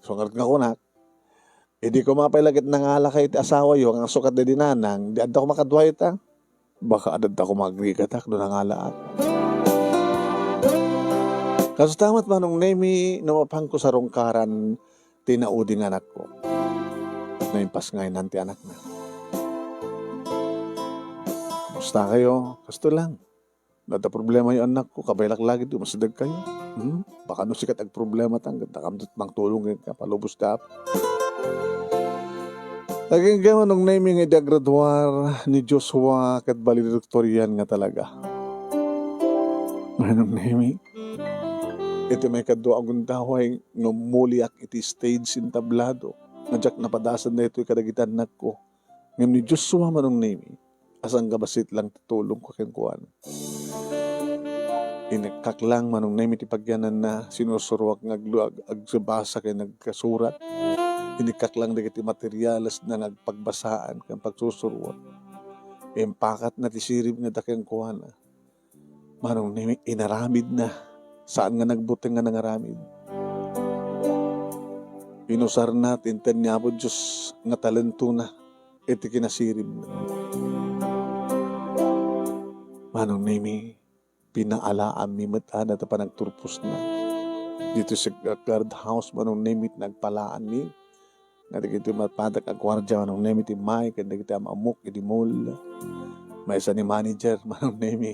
So, ngarud nga kunak, idi koma pay la ket nangalakay ti asawayo nga sukat daydi nanang, di adda koma kaduay ta. Baka adda koma agrigatak no nangalaak. Kasta met, Manong Nemi, no mapanko sa rungkaran ti naudi nga anakko. Naimpasngaynan ti anakna. Kumusta kayo? Kasto lang. No adda problema yo, annakko, kabaelak lagi ti umasideg kayo. Hmm? Baka no sikat agproblema tan, ket dakam ti mangtulong kenka, palubos ti Apo. Agingga, Manong Nemi, nga idi agraduar ni Joshua ket valedictorian nga talaga. Manong Nemi, iti maikadua a gundaway nga ummuliak iti stage entablado, nga diak napadasan daytoy kadagiti annakko. Ngem ni Joshua, Manong Nemi, a sangga bassit lang ti tulongko kenkuana. Inikkak lang, Manong Nemi, ti pagyananna, sinusuroak nga aglu-, ag-, agsubasa ken agkasurat. Inikkak lang dagiti materialesna nga agpagbasaan ken pagsusuroak. Impakatna ti sirib nga da kenkuana. Manong Nemi, inaramidna. Saan nga nagbuteng nga nangaramid. Inusarna ti inted ni Apo Dios nga talentona iti kinasiribna. Manong Nemi, pinaalaanmi met a dayta panagturposna. Ditoy sa guardhouse, Manong Nemi, nagpalaanmi. Nga dagiti mapadak a guardia, Manong Nemi, ti immay, ken dagiti am-ammok idi mall. Maysa ni manager, Manong Nemi,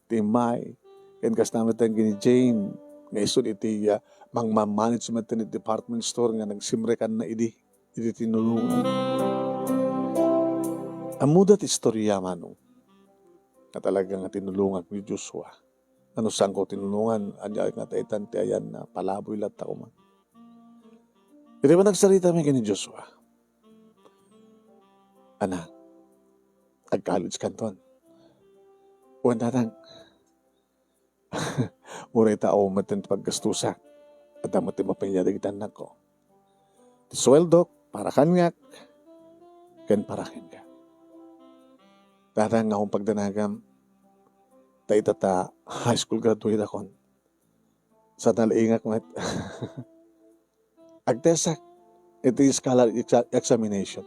ti immay. Ken kasta met ken ni Jane, nga isu iti, ah, mangmamanage met iti department store nga nagsimrekanna idi, idi tinulongan. Ammoda ti istorya, Manong, nga talaga nga tinulongak ni Joshua. Ano, saanko tinulongan, ania nga taitan ti ayanna, palaboy latta koma. Iti panagsaritami ken ni Joshua, "Anak, ag-college kanton." "Wen, tatang." Uray ta awan met ti paggastusak, adda met ti mapamilya dagiti annakko. Ti sueldok para kaniak ken para kenka. Tatang, nga awan pagdanagam, ta ita ta high school graduate akon. Sa nalaingak met. Agtesak iti scholar exa-, examination.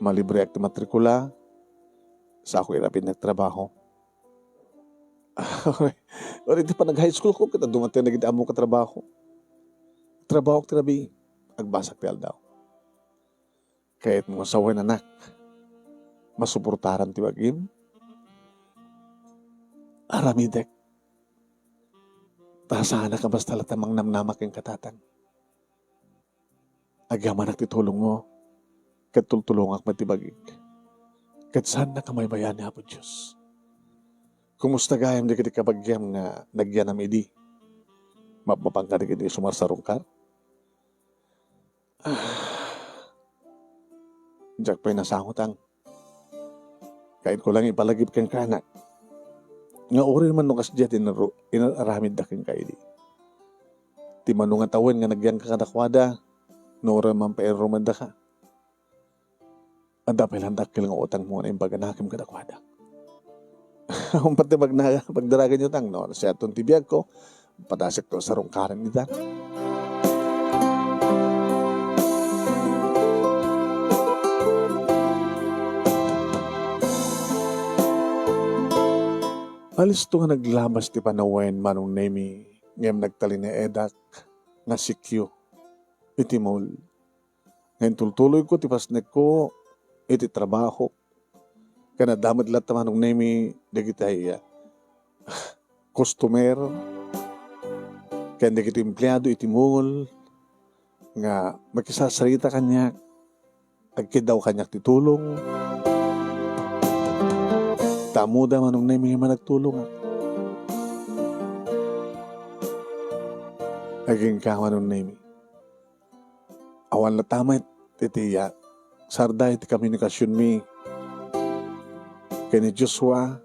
Malibre ak ti matrikula, sa ako irapid nagtrabaho. Uray, uray, iti panag-high school ko, ket adu met ti dagiti ammok a trabaho. Trabaho ti rabii, agbasak ti aldaw. Kayatmo nga sawen, anak, masuportaram ti bagim? Aramidek. Ta saanak a basta latta mangnamnama kenka, tatang. Agyamanak ti tulongmo, ket tultulongak met ti bagik. Ket saannak a maybay-an ni Apo Dios. Kumusta gayam dagiti kabagiam nga nagyanam idi? Mapmapanka dagiti sumarsarungkar? Ah, diak pay nasango, tang. Kayatko lang ipalagip kenka, anak, nga uray man no kasdiay ti inru-, inar-aramidda kenka idi. Ti mano nga tawen nga nagyanka kadakuada, no uray man pay inrumeddaka, adda pay lang dakkel nga utangmo nga naimbag a nakem kadakuada. Awan pay ti magna-, pagdaraganyo, tang, no? Siaton ti biagko, padasekto a sarungkaren ita. Alisto nga naglabas ti panawen, Manong Nemi, ngem nagtalinaedak nga sikyo iti mall. Nga intultuloyko ti pasnekko iti trabaho. Ken adda met latta, Manong Nemi, dagiti, ah, customer ken dagiti empleado iti mall nga makisarsarita kaniak, agkiddaw kaniak ti tulong. Ta ammoda, Manong Nemi, nga managtulongak. Agingga, Manong Nemi. Awan latta met iti, ah, sarda iti komunikasionmi ken ni Joshua.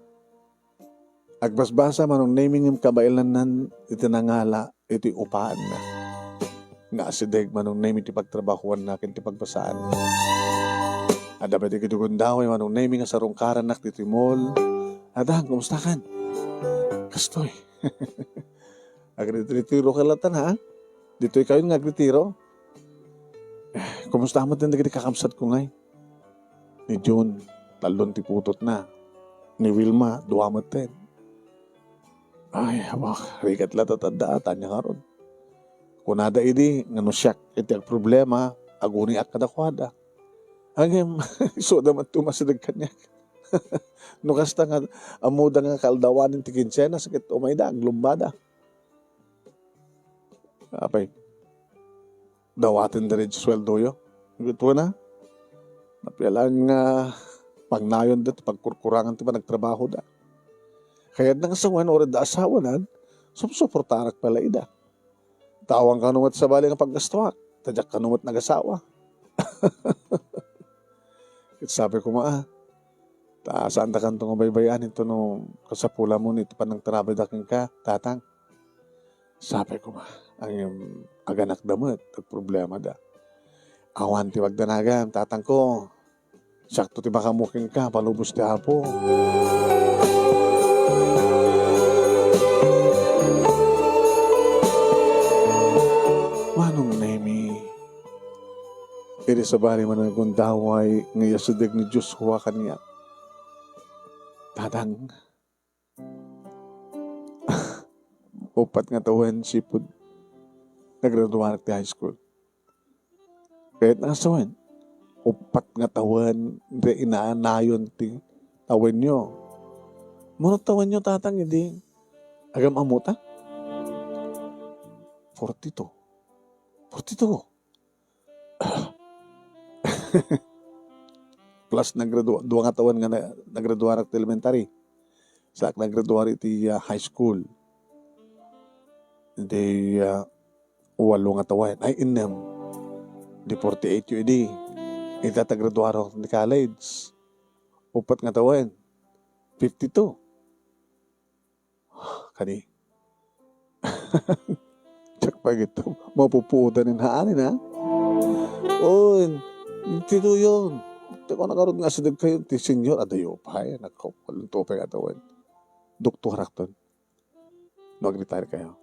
Agbasbasa, Manong Nemi, ngem kabaelannan iti nangala iti upaanna. Nga asideg, Manong Nemi, ti pagtrabahoanna ken ti pagbasaanna. Adda pay dagiti gundaway, Manong Nemi, nga sarungkarannak ditoy mall. Adang, kumustakan? Kastoy. Agretiro ka latta, ha? Ditoy kayo nga agretiro? Eh, kumusta met dagiti kakabsatko ngay? Ni Jun, tallo ti putotna. Ni Wilma, dua metten. Ay, abak, rigat latta ti adda, ania ngarud? Kunada idi nga no siak iti agproblema, aguniak kadakuada. Ngem, isuda met ti umasideg kaniak. No kasta nga, ammoda nga kaaldawanen ti kinsenas ket umayda, aglumbada. Apay, dawaten da iti sueldoyo. Ket wen a, napay lang nga pangnayonda ti pagkurkurangan ti panagtrabahoda. Kayatna nga sawen, uray adda asawanan, supsuportarak pay la ida. Ta awan kano met sabali nga paggastuak, ta diak kano met nagasawa. Ket sabi koma, ah, ta saandakanto nga baybay-an intono kasapulamon iti panangtarabada kenka, tatang. Sabi koma, ngem aganakda met, agproblemada. Awan ti pagdanagam, tatangko. Siakto ti makaammo kenka, palubos ti Apo. Manong Nemi, idi sabali man nga gundaway nga iyasideg ni Joshua kaniak. Tatang, uppat nga tawen, sipud nagraduarak ti high school. Kayatna nga sawen, uppat nga tawen, di inaanayon ti tawenyo. Mano tawenyo, tatang, idi agam-ammota? Forty-two. Forty-two. Plus, nagradua-, dua nga tawen nga na-, nagraduarak ti elementary. Sa nagradua iti, ah, high school. Di, ah, walo nga tawen. Ay, innem. Di forty-eight yu idi. Ita ta graduaro ti college. Upat nga tawen. Fifty-two. Ani? Diak pay gayam mapupuotan ni Hanin, ha? Oy, ditoyen. Diak ngarud nga asidegkayo ti senior, adayo pay, nako, walanto pay nga tawen. Doktorakton. No agritirekayo.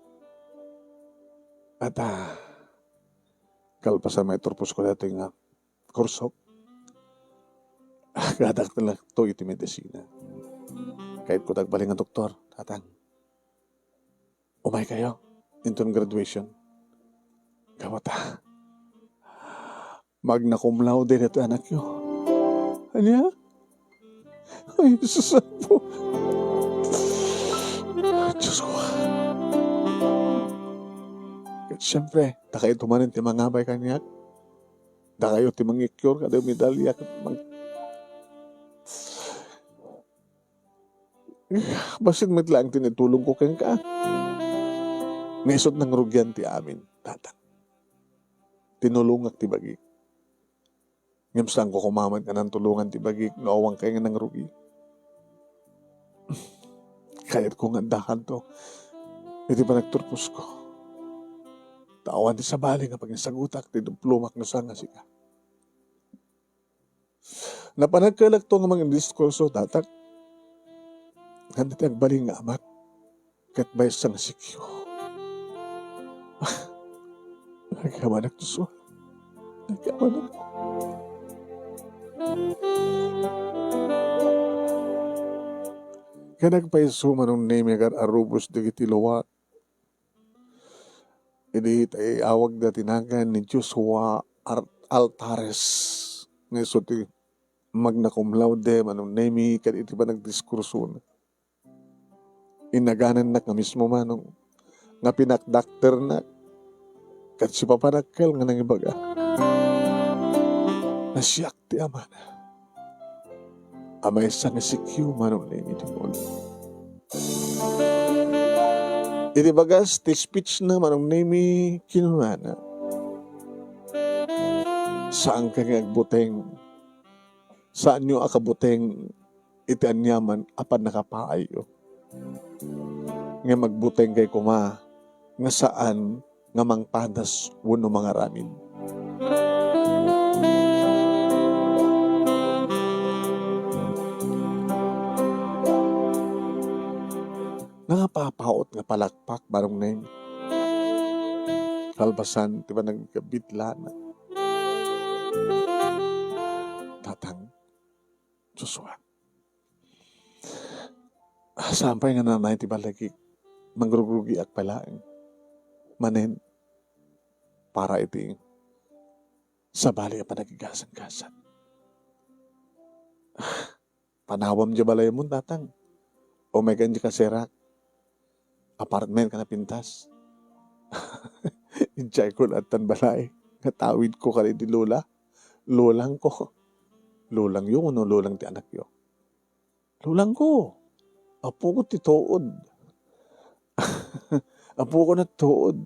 At, ah, kalpasan maiturposko daytoy nga kurso, agadakto iti medisina. Kayatko ti agbalin nga doktor, Tatang. Umaykayo inton graduation. Gapu ta, magna cum laude daytoy anakyo. Ania? Ay, Jesus, apo. Diyos ko. Ket siyempre, dakayo manen ti mangabay kaniak. Dakayo ti mangikior kada medalya ket mang-, bassit met laeng ti naitulongko kenka. Nga isut' nangrugian ti amin, Tatang. Tinulongak ti bagik. Ngem saanko koma met nga nantulongan ti bagik no awan kay nga nangrugi. Kayatko nga addakanto iti panagturposko. Ta awan ti sabali nga panginsagutak ti diplomak no saan nga sika. Napan agkaylakto nga mangdiskurso, Tatang. Ngem ti agbalin nga amak ket maysa nga sikyo. Nagkamanak, Joshua. Nagkamanak. Ket nagpayso, Manong Nemi, agar-arubos dagiti luak. Idi ta iawagda ti nagan ni Joshua Ar-, Altares. Nga isu ti magna cum laude, Manong Nemi, ket iti panagdiskursona, inaganannak nga mismo, Manong, nga pinakdakternak, ket sipapan dakkel nga nangibaga, nga siak ti amana. A maysa nga sikyo, Manong Nemi, ti Paul. Iti bagas ti speech na, Manong Nemi, kinunana, "Saanka nga agbuteng. Saanyo a kabuteng iti aniaman a pannakapaayyo. Ngem agbutengkay koma nga saan nga mangpadas wenno mangaramid." Nangapapaut nga palakpak, Manong Nemi. Kalpasan ti panagbitlana. Tatang, Joshua. Saan pay nga nanay ti balagik, mangrugrugiak pay laeng manen para iti sabali a panagigasanggasang. Panawam diay balaymo, Tatang. Umaykan diay kaserak. Apartment ken napintas. Idiay ko laeng ti balay nga tawidko kadagiti lola. Lolangko. Lolangyo wenno lolang ti anakyo? Lolangko. Apoko ti tuod. Apoko na tuod.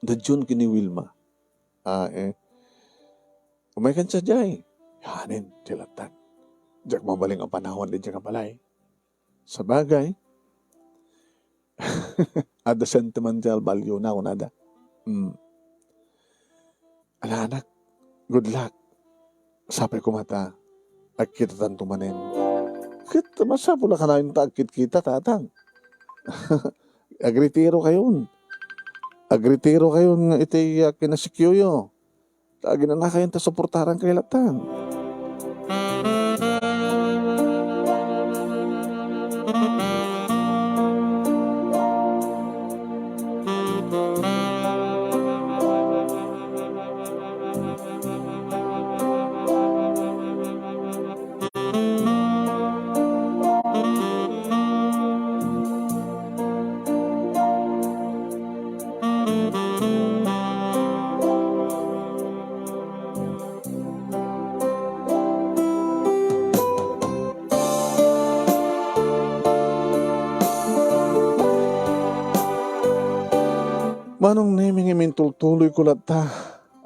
Da Jun ken ni Wilma. Ah, eh. Umaykan sadiay. Hanen, diay latta. Diak mabalin a panawan idiay nga balay. Sabagay, adda sentimental value na, kunada. Hmm. Ala, anak, good luck. Sapay koma ta agkitatanto manen. Ket masapul a kanayon ta agkitkita, Tatang. Agretirokayon. Agretirokayon nga iti, ah, kinasikyoyo. Ta aginanakayon ta suportaran kay latta. Manong Nemi, ngem intultuloyko latta,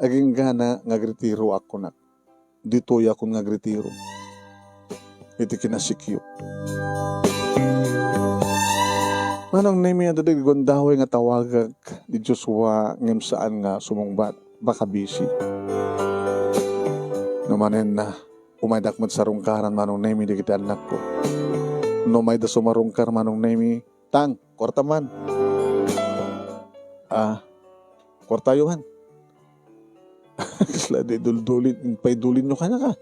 aginggana nga agretiroak, kunak. Ditoyakon nga agretiro iti kinasikyo. Manong Nemi, adda dagiti gundaway nga tawagak ni Joshua ngem saan nga sumungbat. Baka busy. No manen, ah, umaydak met sarungkaran, Manong Nemi, dagiti annakko. No mayda sumarungkar, Manong Nemi, tang, kuarta man. Ah, kuartayo man. Kasla di duldulin, paidulinyo kaniak.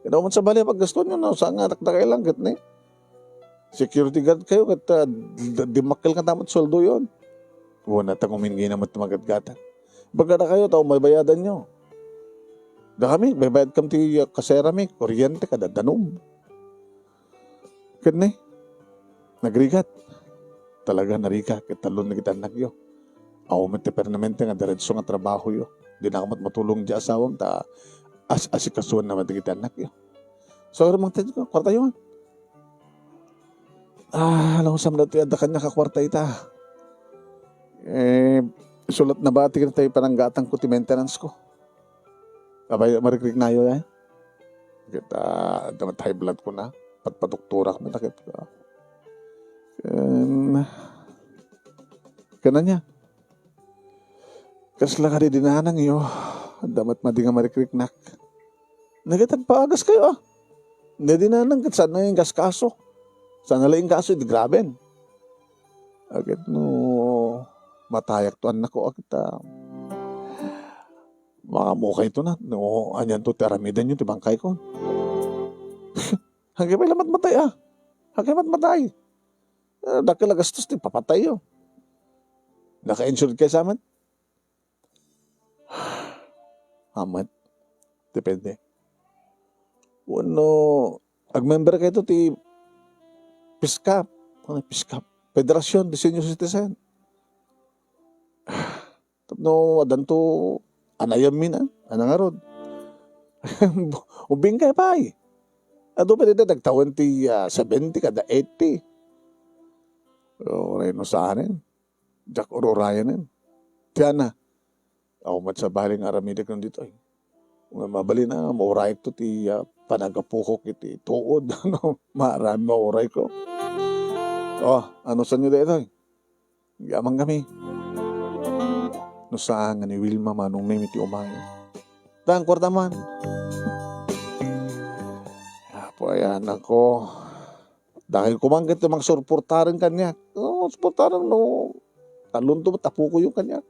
Kaya man sa bali, paggastuanyo, no? Saan nga dakdakay lang, ket ni security guard kayo, ket, ah, d-, dimmakkel ka dapat sweldoyon. Wala ta kumin ginamat magatgatan. Bagada kayo, tao mabayadanyo. Da kami, baybayad kam ti, ah, kasera mi, kuryente, kada danum. Ket ni, nagrigat. Talaga narigat, ket talon dagiti annakyo. Awan met ti permanente nga diretso nga trabahoyo. Dinaka met matulong ti asawam, ta as-, asikasuan naman dagiti annakyo. So, mangted ko, kuartayo man. Ah, alam mo, Sam, dati, adda kaniak a kuarta ita. Eh, sulat na ba, ti tayo pananggatang ko, ti maintenance ko. Abay, marikriknayo, eh. Kita, damat high blood ko na. Patpadoktorak mo, takit ko. Ken, ken ania? Kasla kadi dinanangyo, damat madi nga marikriknak. Nagatagpagas kayo, ah. Nadinanang ket saan na ingaskaso. Saan na la ingaso, di graben. Agad no, matayak to, anak ko, agad, ah, maamokay to na. No, anian to, ti aramidan yun, ti bangkay ko. Hanggang may lamat matay, ah. Hanggang matmatay. Eh, dakkel a gastos, ti papatay, oh. Naka-insured kayo sa amin? Amat. Depende. Wenno, agmember kayo ti PESCAP. Ano, PESCAP? Federasyon de Senior Citizen. Tapno, adanto, anayam mi na. Anang arod. Ubing kayo pa, eh. Adu pa dito, nagtawan ti, ah, seventy kada eighty. O, reno saan, eh. Diak ururayanen. Ti ana, awan met sabali nga aramidek ditoy. Nga mabalin a, maurayek to ti, ah, panagapukok iti tuod, ano, maaram mauray ko. Oh, ano sanyo daytoy? Yaman kami. No saan nga ni Wilma, Manong Nemi ti umay. Tang, kuarta man. Apo, ayan, ako. Dakay ko man ket mangsurportaren kaniak. Oo, suportaren no, talon to met apokoyo kaniak.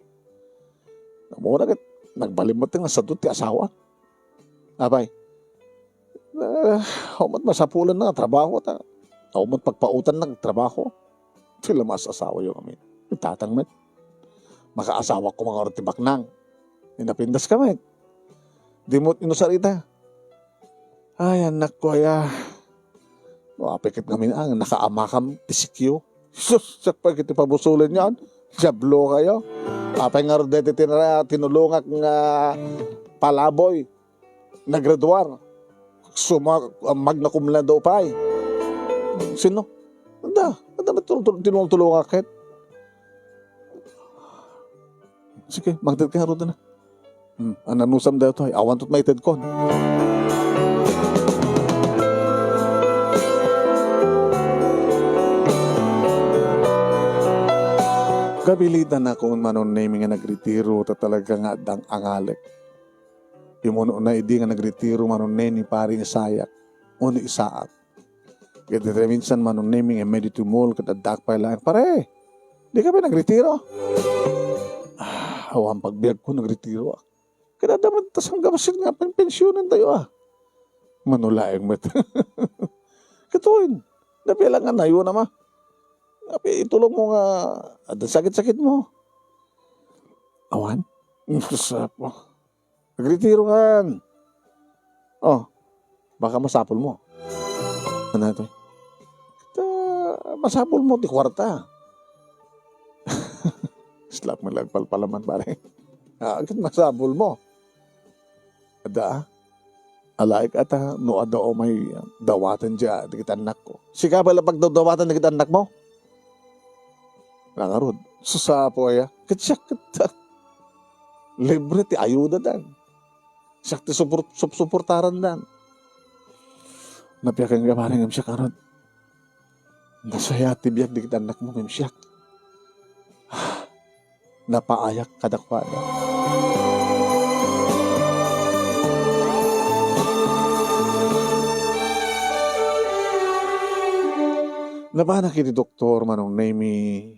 Ammona ket nagbalin met nga sadut ti asawa. Apay, eh, awan met masapulan nga trabaho ta. Awan met pagpautan nga trabaho. Ti la maasasawayo ngamin. Tatang met. Makaasawa ko nga ti baknang. Inapindas ka met. Di mo inusar ita. Ay, anak ko, aya. No, apay ket ngamin ang nakaamakam ti sikyo. Sus, sakpay ket ti pabusulen yan. Diablo kayo. Apay nga rod deti tinara-, tinulongak nga palaboy. Naggraduar. Suma-, magna cum laude pay. Sino? Anda, anda ba tul-, tul-, tinulong-tulongak ket? Sige, magdad ka, Ruda na. Hmm, ananusam daytoy, awan tot maitedkon. Kapilitan ako, Manong Nemi, nga nagretiro, ta talaga nga addang angalek. Imuno na idi nga nagretiro, Manong Neni, pare, isayak, wenno isaak. Ket dita minsan, Manong Nemi, nga medyo tumul, ket addak pay laeng, "Pare, di ka ba nagretiro?" Ah, awan pagbiag ko, nagretiro, ah. Ket adda man ta sanggabasin nga penpensionen tayo, ah. Manulaeng met. Katuin, napialangan na yun, ama. Napi-, itulong mo nga, adda sakit-sakit mo. Awan? Sapo. Nagretiro kan. Oh, baka masapul mo. Ano ito? Ta, masapul mo ti kuarta. Slap mo lang palpalaman, pare. Ah, agad masapul mo. Ada, alaik ata, no ada o may dawatan dia, dagiti anak ko. Sika ba lang pagdawdawatan dagiti anak mo? Nangarod. Susapo aya. Ket siak ket, libre ti ayuda dan. Siak ti supor-, sup-, suportaran dan. Napiakan ka, pare, ngem siak arod. Nasayaat ti biag dagiti annakmo ngem siak, napaayak kadakuada. Napanak iti doktor, Manong Nemy.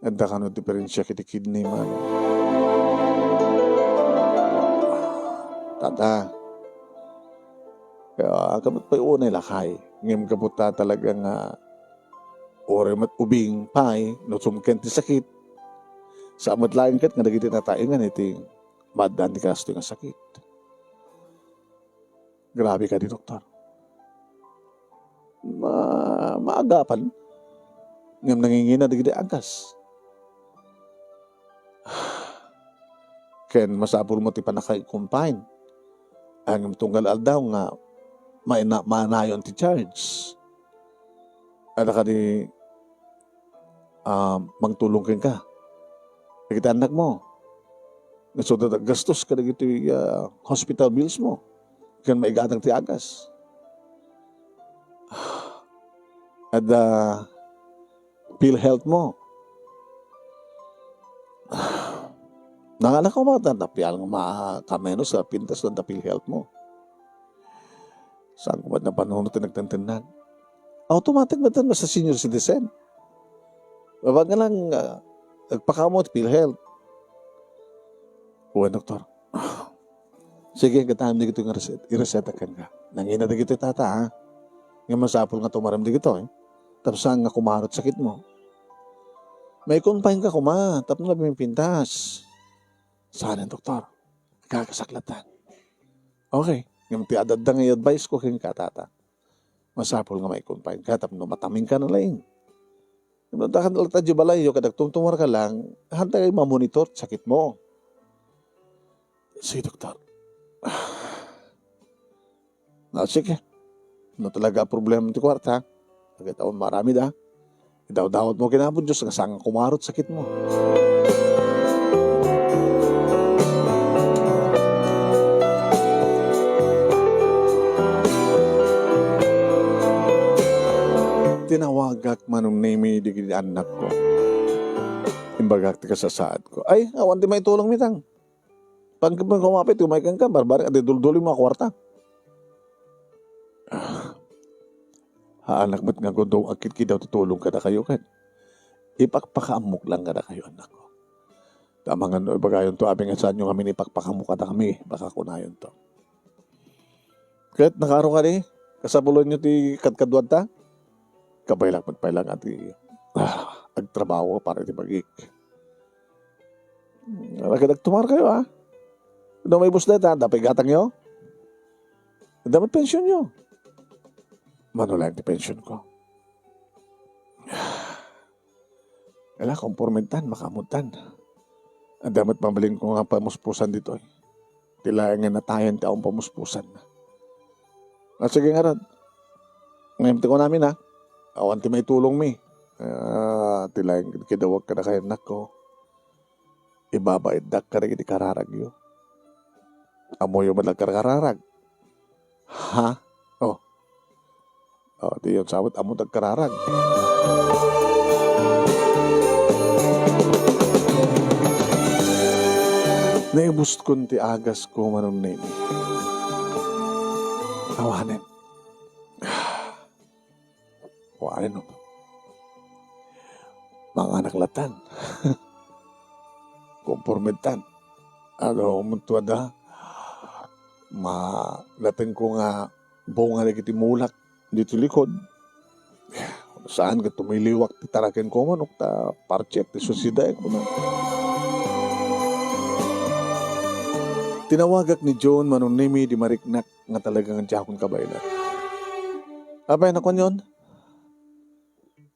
Adda kano diperensia iti kidney man. Tata, kaya, kabat pay unay lakay. Ngem gapu ta talaga nga uray met ubing pay no sumken ti sakit, sa met laeng ket nga dagiti tataengan iti maaddaan ti kastoy nga sakit. Grabe kadi, doktor. Ma-, maagapan. Ngem nangingina dagiti agas. Ken masapul mo ti pannaka-confine. Ngem tunggal aldaw nga maina-, manayon ti charge. Adda kadi, ah, mangtulong kenka. Dagiti annakmo. Isu ta gastos kadagiti, ah, hospital bills mo. Ken maigatang ti agas. Adda PhilHealth mo. Nanganak ka, mata, napial nga ma-, kamenos a pintas da PhilHealth mo. Saan ko met napanunot ti nagtentennag? Automatic met basta senior citizen. Babaen nga lang, ah, agpakaammo ti PhilHealth. Wen, doktor. Sige, gataem dagitoy nga reset-, ireseta kenka. Nangina dagitoy, tata, ha? Nga masapul nga tumarem dagitoy. Tapno saan nga kumarot sakit mo. Mai-confine ka koma, tapno napimpintas. Saan, doktor? Agkagasak latta. Okay. Ngem ti adda nga i-advise ko kenka, tata, masapul nga mai-confine ka tapno matamingka na laeng. Ngem no adda ka latta idiay balayyo ket agtumtumar ka lang, haantay mamonitor ti sakit mo. Sige, doktor. Ah, sige. No talaga a problema ti kuarta, dagita awan maaramid, a. Idawdawat mo ken Apo Dios nga saan nga kumarot sakit mo. Tinawagak, Manong Nemy, dagiti annakko. Imbagak ti kasasaadko. Ay, awan ti maitulongmi, tang. Pag-, pag-, kumapit, umay kenka, barbarek, adi dulduloy mo a kuarta. Ah, anak met nga gudo, agkidkidaw ti tulong kadakayo, ket ipakpakaammok lang kadakayo, annakko. Ta amangan no ibagayonto, abi nga saanyo ngamin ipakpakaammo kadakami, baka kunayonto. Ket nakaaro kadi, kasapulenyo ti kadkaduanta? Kabaylak met pay lang a ti, ah, agtrabaho para iti bagik. Ket agtumar kayo, a. No maibus dayta, adda pay gatangyo? Adda met pensionyo? Mano laeng ti pensionko? Ala, kompormetan, makaammotan. Adda met mabalinko nga pamuspusan ditoy. Ti laeng nga natayan ti awan pamuspusan. Ah, sige ngarud. Ngem ti kunami, a, awan ti maitulongmi. Ah, ti laeng kidawag kadakayo, annakko. Ibabaetdak kadagiti kararagyo. Ammoyo met la ti kararag. Ha? Oh. Oh, diyon sa met ammo ti agkararag. Naibuskon ti agasko, Manong Nemy. Awanen. Awanen, no? Manganak latan. Kompormetan. Adu met tua da. Ma-, natengko nga bunga dagiti mulak ditoy likod. Saan ket tumiliwak ti taraken ko manok ta partek ti susidaek, kuna. Tinawagak ni John, Manong Nemy, di mariknak nga talaga nga diakon kabaelan. Apay, nakuan yon?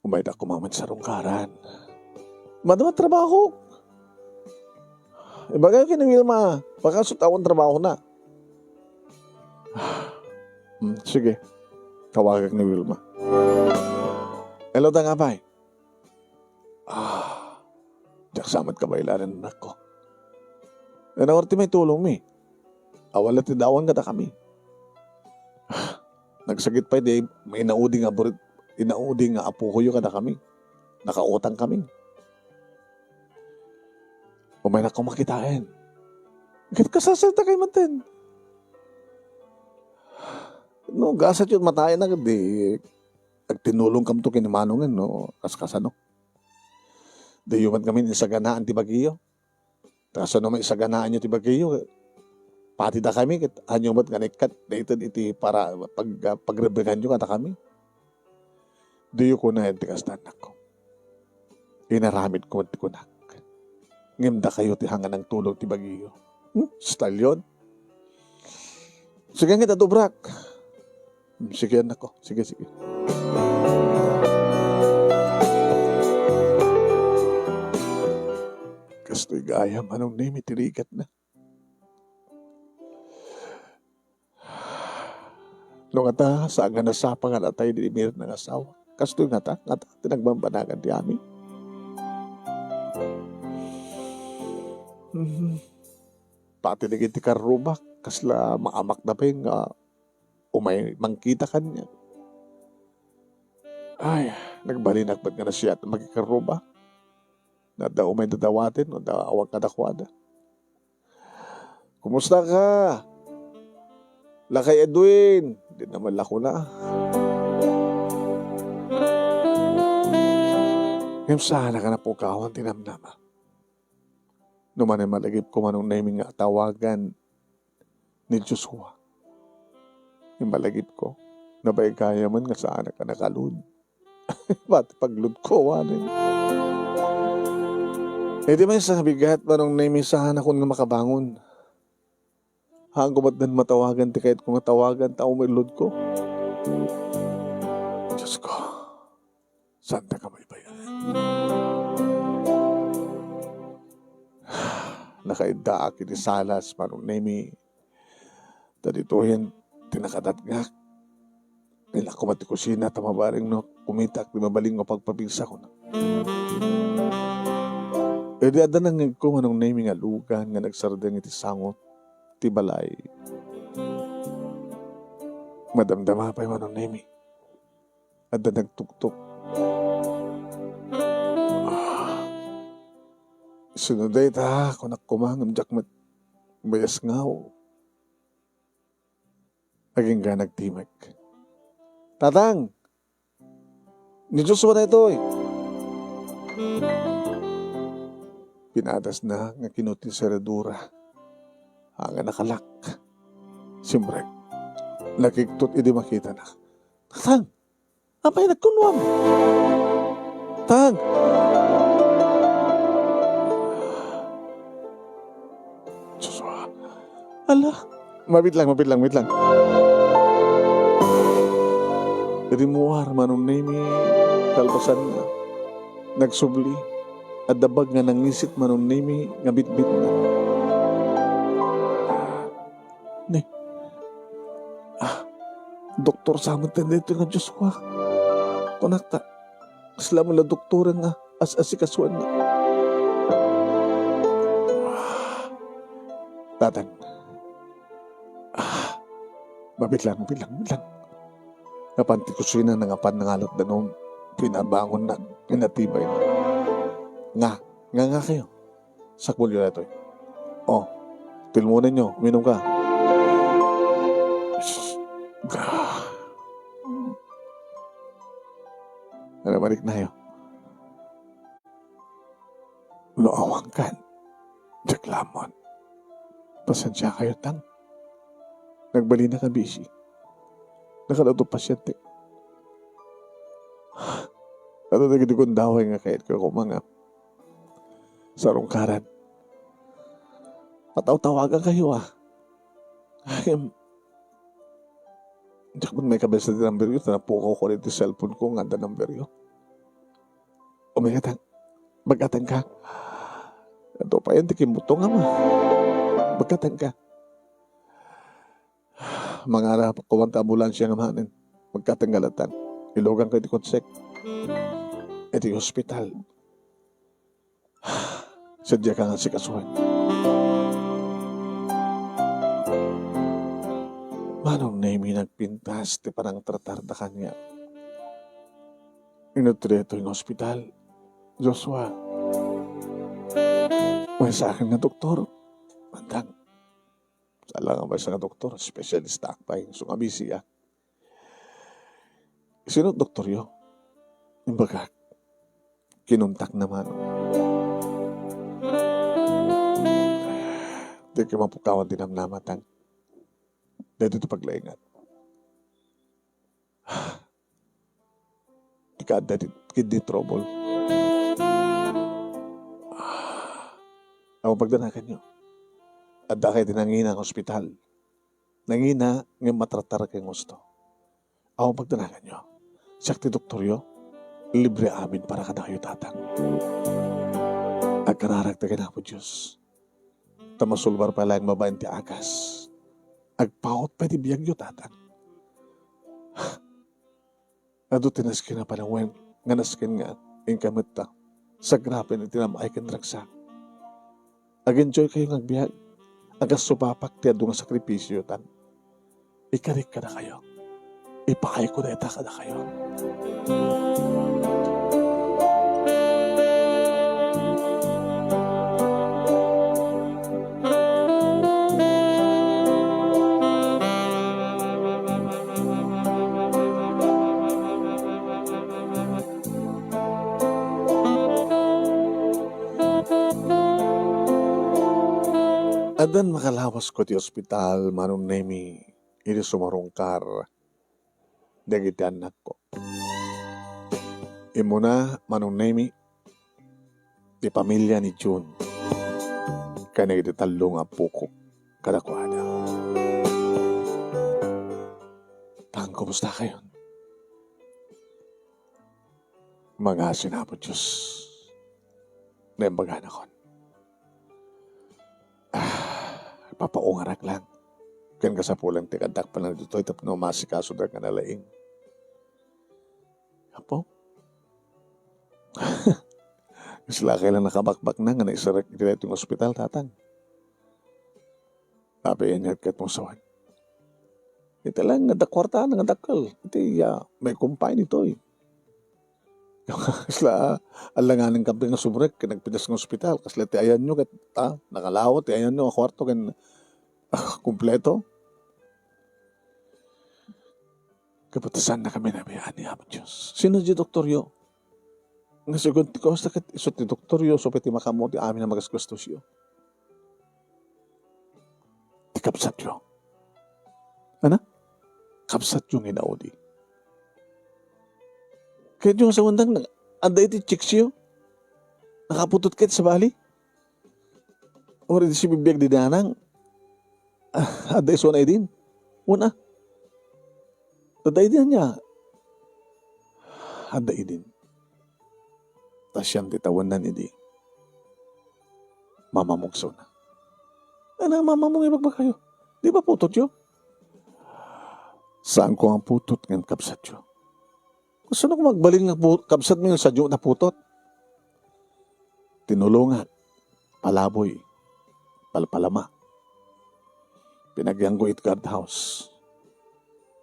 Umaydak koma met sarungkaran. Madama trabaho. Ibagay ken ni Wilma, baka sut awan trabahona. Hmm, sige. Tawagak ni Wilma. Hello, dang apay. Ah, diak sa met kabaelan, annakko. Ania ti maitulongmi? Awan la ti dawan kadakami. Nagsakit pay di mainaudi nga burit-, inaudi nga apokoyo kadakami. Nakautangkami. Umaynak koma kitaen. Ket kasasarta kay maten. No, gasatyo matayen a, di agtinulongkamto ken ni Manongen, no, kaskasano. Diyo met ngamin isaganaan ti bagiyo. Ta kasano man isaganaanyo ti bagiyo? Pati dakami, ket ania met nga naikkat daytoy iti para pag-, pagrebekanyo kadakami? Diyo kunaen ti kasta, annakko. Inaramidko met ti kunak. Ngem dakayo ti hangan nangtulong ti bagiyo. Hmm? Stallion? Sige, ngita, dubrak. Hmm, sige, annakko. Sige, sige. Kastoy gayam, Manong Nemi, ti rigatna. No ngata, saan nga nasapa nga natay di Mirna nga asawa. Kastoy ngata, ngata, ti nagbambanagan ti amin. Mhm. Pati dagiti karrubak, kasla maamakda pay nga umay mangkita kaniak. Ay, nagbalinak met nga nasayaat a makikarruba. Nadda umay dadawaten, no, da-, awan kadakuada. "Kumusta ka? Lakay Edwin?" Di naman la kuna. Ngem saan a napukawan ti namnama. No manen malagipko, Manong Nemi, nga tawagan ni Joshua. Imalagipko, nabaybay gayam nga saan a nakalud. Pati pagludko, awanen. Idi maysa nga bigat, Manong Nemi, saan a kun nga makabangon. Haanko met den matawagan ti kayatko nga tawagan, ta umay ludko. Diosko, saanta kabaybayan. Nakaiddaak iti salas, Manong Nemi. Ta ditoyen ti nakadatngak. Nilakko met ti kusina ta mabareng no kumitak ti mabalin nga pagpapigsa, kuna. Idi adda nangngegko, Manong Nemi, nga lugan nga nagsardeng iti sangot ti balay. Madamdama pay, Manong Nemi. Adda nagtuktok. Ah. Isu no dayta, kunak koma, ngem diak met mayasngaw. Agingga nagtimek. "Tatang! Ni Joshua daytoy!" Pinadasna nga kinu ti seradura. Haan nga nakalak. Simrek. Nakigtot idi makitana. "Tatang! Apay nagkunam? Tang!" Joshua. Ala, mabitlang, mabitlang, mabitlang. Idi muar, Manong Nemi, kalpasanna, nagsubli. Adda bag nga nangisit, Manong Nemi, nga bitbitna. Ne. Ah, doktor sa met daytoy nga Joshua. Kunak ta, kasla met la doktor nga as-asikasuanna. Tatang. Ah, mabitlang, mabitlang, mabitlang. Napan ti kusina, nangapan nangalat danum. Pinabangonna, pinatibayna. Nga, nga, nga kayo. Sakbelyo daytoy. O, tilmonenyo, uminom ka. Ano, balik nayo. No awan kan, diak lamon. Pasensia kayo, Tang. Nagbalin a kabisi. Nakadua ti pasyente. Adu dagiti gundaway nga kayatko koma nga sarungkaran. Patawtawagan kayo, a. Ay, em, diak man maikabes ti number yo, ta napukawko ditoy cellphone ko nga adda number yo. O, magkatan, magkatan ka. Adu pay ti kimbutong, ama. Magkatan ka. Mangara koma ti ambulansia nga manen. Magkatan ka latta. Iluganko iti konsek. Iti hospital. Sadiak nga asikasuan. Manong Nemi, nagpintas ti panangtratarda kaniak. Inutro daytoy nga ospital, Joshua. Maysa akin nga doktor. Andang. Saan la nga maysa nga doktor, espesyalista pay, isu nga bisiak. Sino doktoryo? Imbagak, kinuntakna manen. Dika mapukawan ti namnama, Tang. Daytoy ti paglaingat. Dika adda ti kidney trouble. Awan pagdanaganyo. Adda kay ti nangina nga ospital. Nangina nga matratar kay nga gusto. Awan pagdanaganyo. Siak ti doktoryo. Libre amin para kadakayo, Tatang. Agkararagta ken Apo Dios. Ta masulbar pay laeng babaen ti agas. Agpaut pay ti biagyo, Tatang. Adu ti nasken a panawen nga nasken nga inka met ta sagrapen iti nam-ay ken ragsak. Ag-enjoy kayo nga agbiag. Agassupapak ti adu nga sakripisio, Tatang. Ikarik kadakayo. Ipaayko dayta kadakayo. Addan makalawasko ti ospital, Manong Nemi, idi sumarungkar dagiti annakko. Immuna, Manong Nemi, ti pamilia ni June ken dagiti tallo nga appoko kadakuada. Tang, kumustakayon? Mangasin, Apo Dios. Naimbaganakon. Ah, papaungarak lang. Ken kasapulan ti addak pay ditoy tapno maasikasodak nga nalaing. Apo? Kasla kay lang nakabakbakna nga naiserrek iti daytoy nga ospital, Tatang. Apay, ania ket mo sawen? Iti lang nga adda kuarta nga dakkel. Iti, ah, may kumpay ditoy. Kasla, ah, alanganen kami nga sumrek ken nagpidas nga ospital. Kasla ti ayanyo ket, ah, nakalawa ti ayanyo nga kuarto ken, ah, kumpleto. Kapatesannakami nabian ni Apo Dios. Sino ti doktoryo? Nga segun ti kawesda ket isu ti doktoryo, isu pay ti makaammo ti amin a magasgastosyo. Ti kabsatyo. Ana? Kabsatyo nga inaudi. Kayatyo nga sawendang na-, adda iti checksyo? Nakaputot ket sabali? Uray idi sibibiag di nanang, ah, adda isuna idin? Wen a. Adda idin ania? Adda idin. Ta siam ti tawennan idi mamamong isuna. Ana, mamamong ibagbagayo? Di ba putotyo? Saanko nga putot ngem kabsatyo. Kasano koma agbalin nga pu-, kabsatmi nga sadyo naputot? Tinulongak, palaboy, palpalama. Pinagyangko iti guardhouse.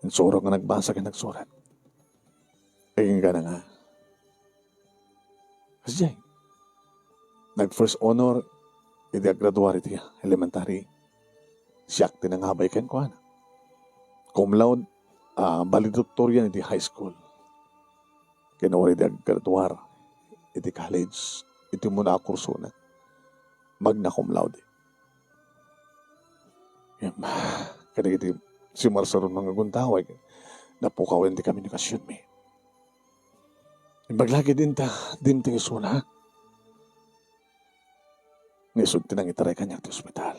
Insurok nga nagbasa ken nagsurat. Agingga nga, kasdiay, nag-first honor idi aggraduar iti elementary. Siak ti nangabay kenkuana. Cum laude, ah, valedictorian iti high school. Ken uray idi aggraduar iti college, iti umuna a kursona, magna cum laude. Ngem, kadagiti simarsaron nga aguntaway, napukawen ti komunikasionmi. Imbag la ket dinta, dimteng isuna, ha? Nga isut' ti nangitaray kaniak ti ospital.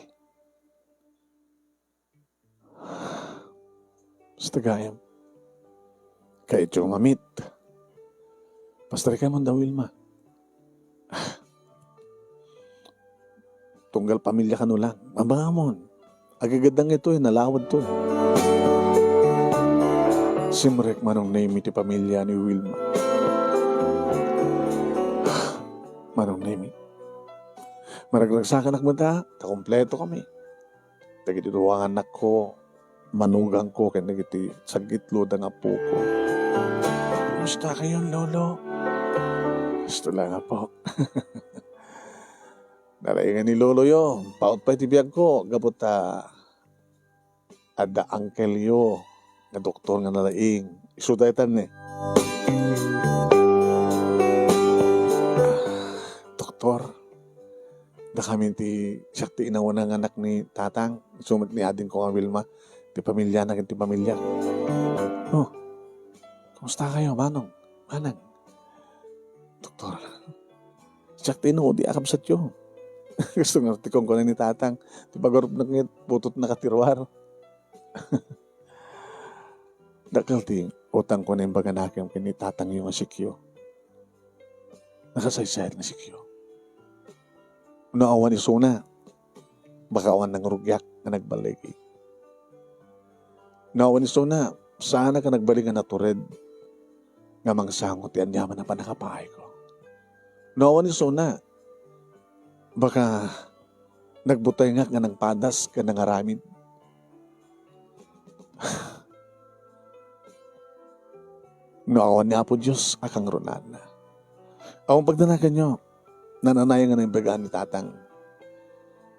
Basta gayam, kayatyo nga mamit. Pastorikam da Wilma. Tunggal pamilia kano lang. Abangamon. Agagaddang itoy, nalawad to. Simrek Manong Nemi ti pamilia ni Wilma. Manong Nemi. Maragragsakanak met ta, ta kompleto kami. Dagiti dua nga annakko, manugangko, ken dagiti sagitlo da nga appoko. Kumusta kayon, Lolo? Gusto lang, Apo. Nalaingan ni Loloyo. Paut pay ti biagko, gapu ta adda uncle-yo nga doktor nga nalaing. Isu daytan ni. Doktor, dakami ti, siak ti inawana nga anak ni Tatang, isu met ni adingko nga Wilma, ti pamiliana ken ti pamiliak. Oh, kumusta kayo, Manong? Manang? Doktor, siak ti inuudi a kabsatyo. Gusto nga ti kunkuna ni Tatang, ti pagurupnak ket putotna ka ti ruar. Dakkel ti utangko nga imbaganakem ken ni Tatangyo nga sikyo. Nakasaysayat nga sikyo. No awan isuna, baka awan nangrugiak nga nagbaligi. No awan isuna, saanak a nagbalin nga natured nga mangsango ti aniaman a pannakapaayko. No awan isuna, baka nagbutengak nga nangpadas ken nangaramid. No awan ni Apo Dios a kangrunaan. Awan pagdanaganyo, nananaya nga naimbag-an ni Tatang.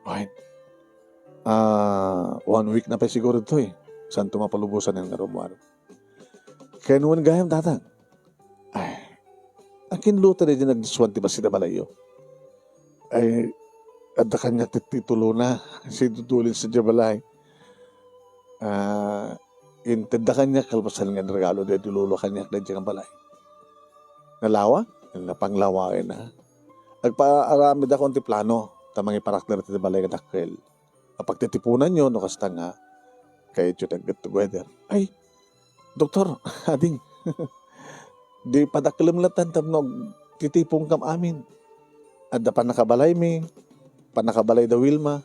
Wen, ah, one week na pay siguro ditoy. Santo mapalubosan nga rummuar. Ken wen gayam, Tatang. Ay, akin luta di nagdiswan ti bassit a balayyo. Ay, adda kaniak ti titulona, sidudulin sa balay. Ah, intedda kaniak kalpasan nga regalo daydi lolo kaniak daydi nga balay. Nalawa? Napanglawaenna. Agpaaramidakon ti plano, ta mangiparakder ti balay kadakkel. Apagtitipunanyo no kasta nga kayatyo ti ag-get together. Ay, Doktor, ading, di padakkelem latta tapno agtitipon kam amin. Adda pannakabalaymi, pannakabalay da Wilma.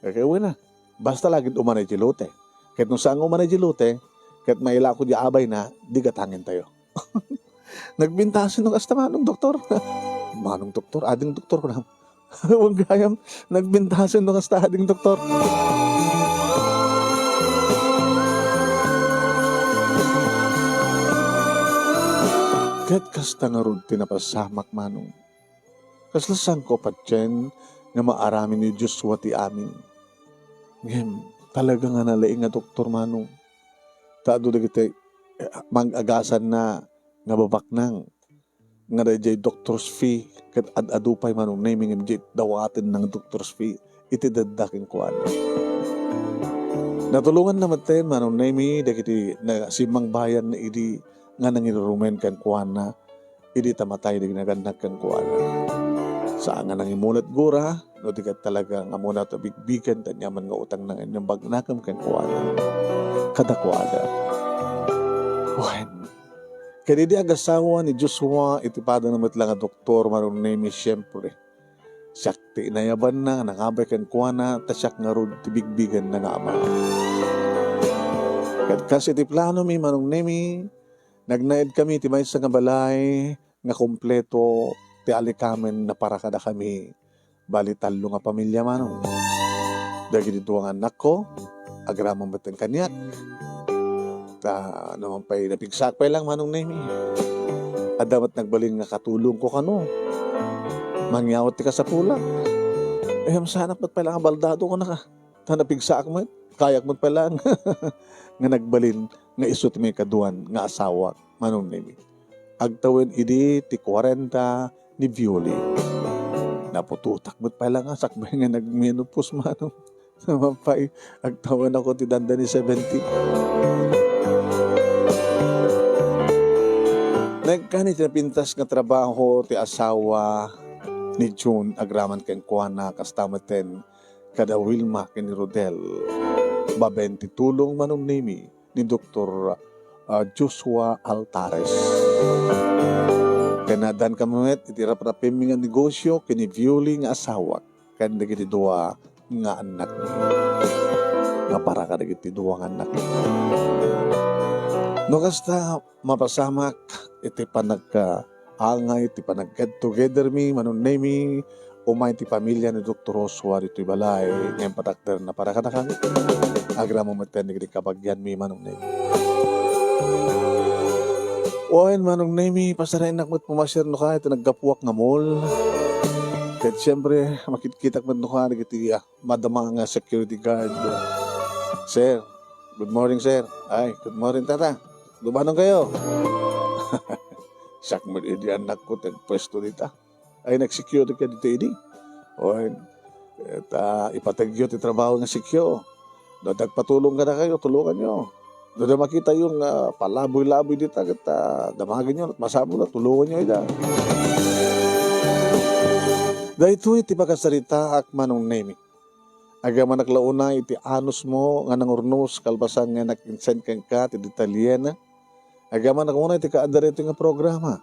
Kay wen a, basta lagid umanay ti lote. Ket no saan nga umanay ti lote, ket mailako di abayna, di gatangentayo. Nagbintasen no kasta, Manong Doktor. Manong Doktor, ading doktor ko na. Wen gayam, nagbintasen no kasta, ading doktor. Ket kasta ngarud ti napasamak, Manong. Kasla saanko patien nga maaramin ni Joshua ti amin. Ngem, talaga nga nalaing nga doktor, Manong. Ta adu dagiti, eh, mag-agasanna nga babaknang nga daydiay doctor's fee ket ad-adu pay, Manong Nemi, ngem diay dawatenna nga doctor's fee iti dadda kenkuana. Natulonganna metten, Manong Nemi, dagiti na-, simmangbayanna idi nga nangirurumen kenkuana idi ta matay dagiti nagannak kenkuana. Saan nga nangimulat gura, no di ket talaga nga ammona ta bigbigen ti aniaman nga utangna nga imbagnakem kenkuana. Kadakuada. Wen, ket idi agasawa ni Joshua iti padana met la nga doktor, Manong Nemi, siempre, siak ti inayabanna nga nangabay kenkuana, ta siak ngarud ti bigbigenna nga ama. Ket kas iti planomi, Manong Nemi, nagnaedkami iti maysa nga balay nga kompleto ti alikamen na para kadakami. Bali, tallo nga pamilia, Manong. Dagiti dua nga annakko, agraman metten kaniak. Ta, no man pay, napigsaak pay lang, Manong Nemi. Adda met nagbalin nga katulongko kano. Mangyawat ti kasapulak. Eh, saanak met pay lang a baldado, kunaka. Ta napigsaak met. Kayak met pay lang nga nagbalin nga isu ti maikaduan nga asawak, Manong Nemi. Agtawen idi ti kuarenta ni Violi. Naputotak met pay lang a sakbay nga nagmenopause, Manong. Mapay, agtawenakon ti dandani seventy. Nagkani ti napintas nga trabaho ti asawa ni June agraman kenkuana, kasta metten kada Wilma ken ni Rodel. Babaen ti tulong, Manong Nemi, ni Doktor, ah, Joshua Altares. Ken addan kami met iti raprapemmi nga negosyo ken ni Violi nga asawak ken dagiti dua nga annakmi. Nga para kadagiti dua nga annakmi. No kasta, mapasamak iti panagka-, angay ti panag-get together mi, Manong Nemi, umay ti pamilia ni Doktor Joshua ditoy balay nga impatakderna para kadakami. Agraman metten dagiti kabagianmi, Manong Nemi. Wen, Manong Nemy, pasaraennak met pumasiar no kaya iti naggapuak nga mall. Ket siyempre, makitkitak met no kaya dagiti, ah, madama nga security guard. "Sir, good morning, sir." "Ay, good morning, tata. Dumanon kayo." Siak met idi annakko ti agpuesto dita. Ay, nag-security ka dita idi. Wen, ta ipategyo ti trabaho nga sikyo. No, dagpatulong kadakayo, tulonganyo. No, da makitayo nga palaboy-laboy dita, ket, ah, damagenyo, masapul a tulonganyo ida. Daytoy ti pakasaritaak, Manong Nemy. Agamanak la unay iti anusmo nga nangurnos kalpasan nga nag-insend kenka ti detalyena. Agamanak unay ti kaadda daytoy nga programa.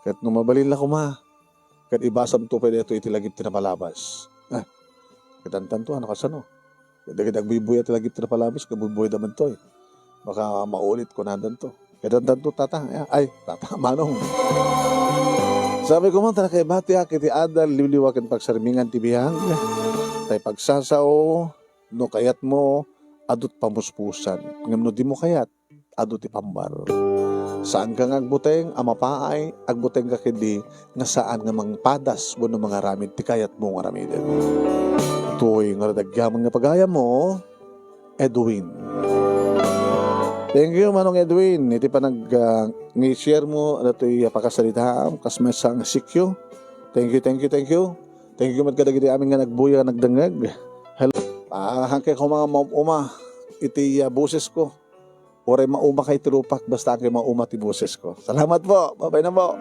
Ket no mabalin la koma, ket ibasamto pay daytoy iti lagip ti napalabas. Ah, ket antanto, ano kasano? Ket dagiti agbuybuya ti lagip ti napalabas, ket buybuya da man toy. Baka maulit kunadanto. Ket antanto, tata, ay, tata, manong. Sabi ko man, ta nakaibatiak iti adal, liwliwa ken pagsarmingan ti biag. Tay pagsasao, no kayatmo, adut pamuspusan. Ngem no dimo kayat, adu ti pambar. Saanka nga agbuteng a mapaay, agbutengka ketdi nga saan nga mangpadas wenno mangaramid ti kayatmo nga aramiden. Toy nga agyamanen nga pagayammo, Edwin. Thank you, Manong Edwin, iti panag, ah, nga i-share mo datoy a pakasaritaam, kas maysa nga sikyo. Thank you, thank you, thank you. Thank you met kadagiti amin nga nagbuya, nagdengngeg. Hello. Ah, haankayo koma nga maum-uma iti, ah, boses ko. Uray mauma kay ti rupak, basta haankayo mauma ti boses ko. Salamat po. Babay na po.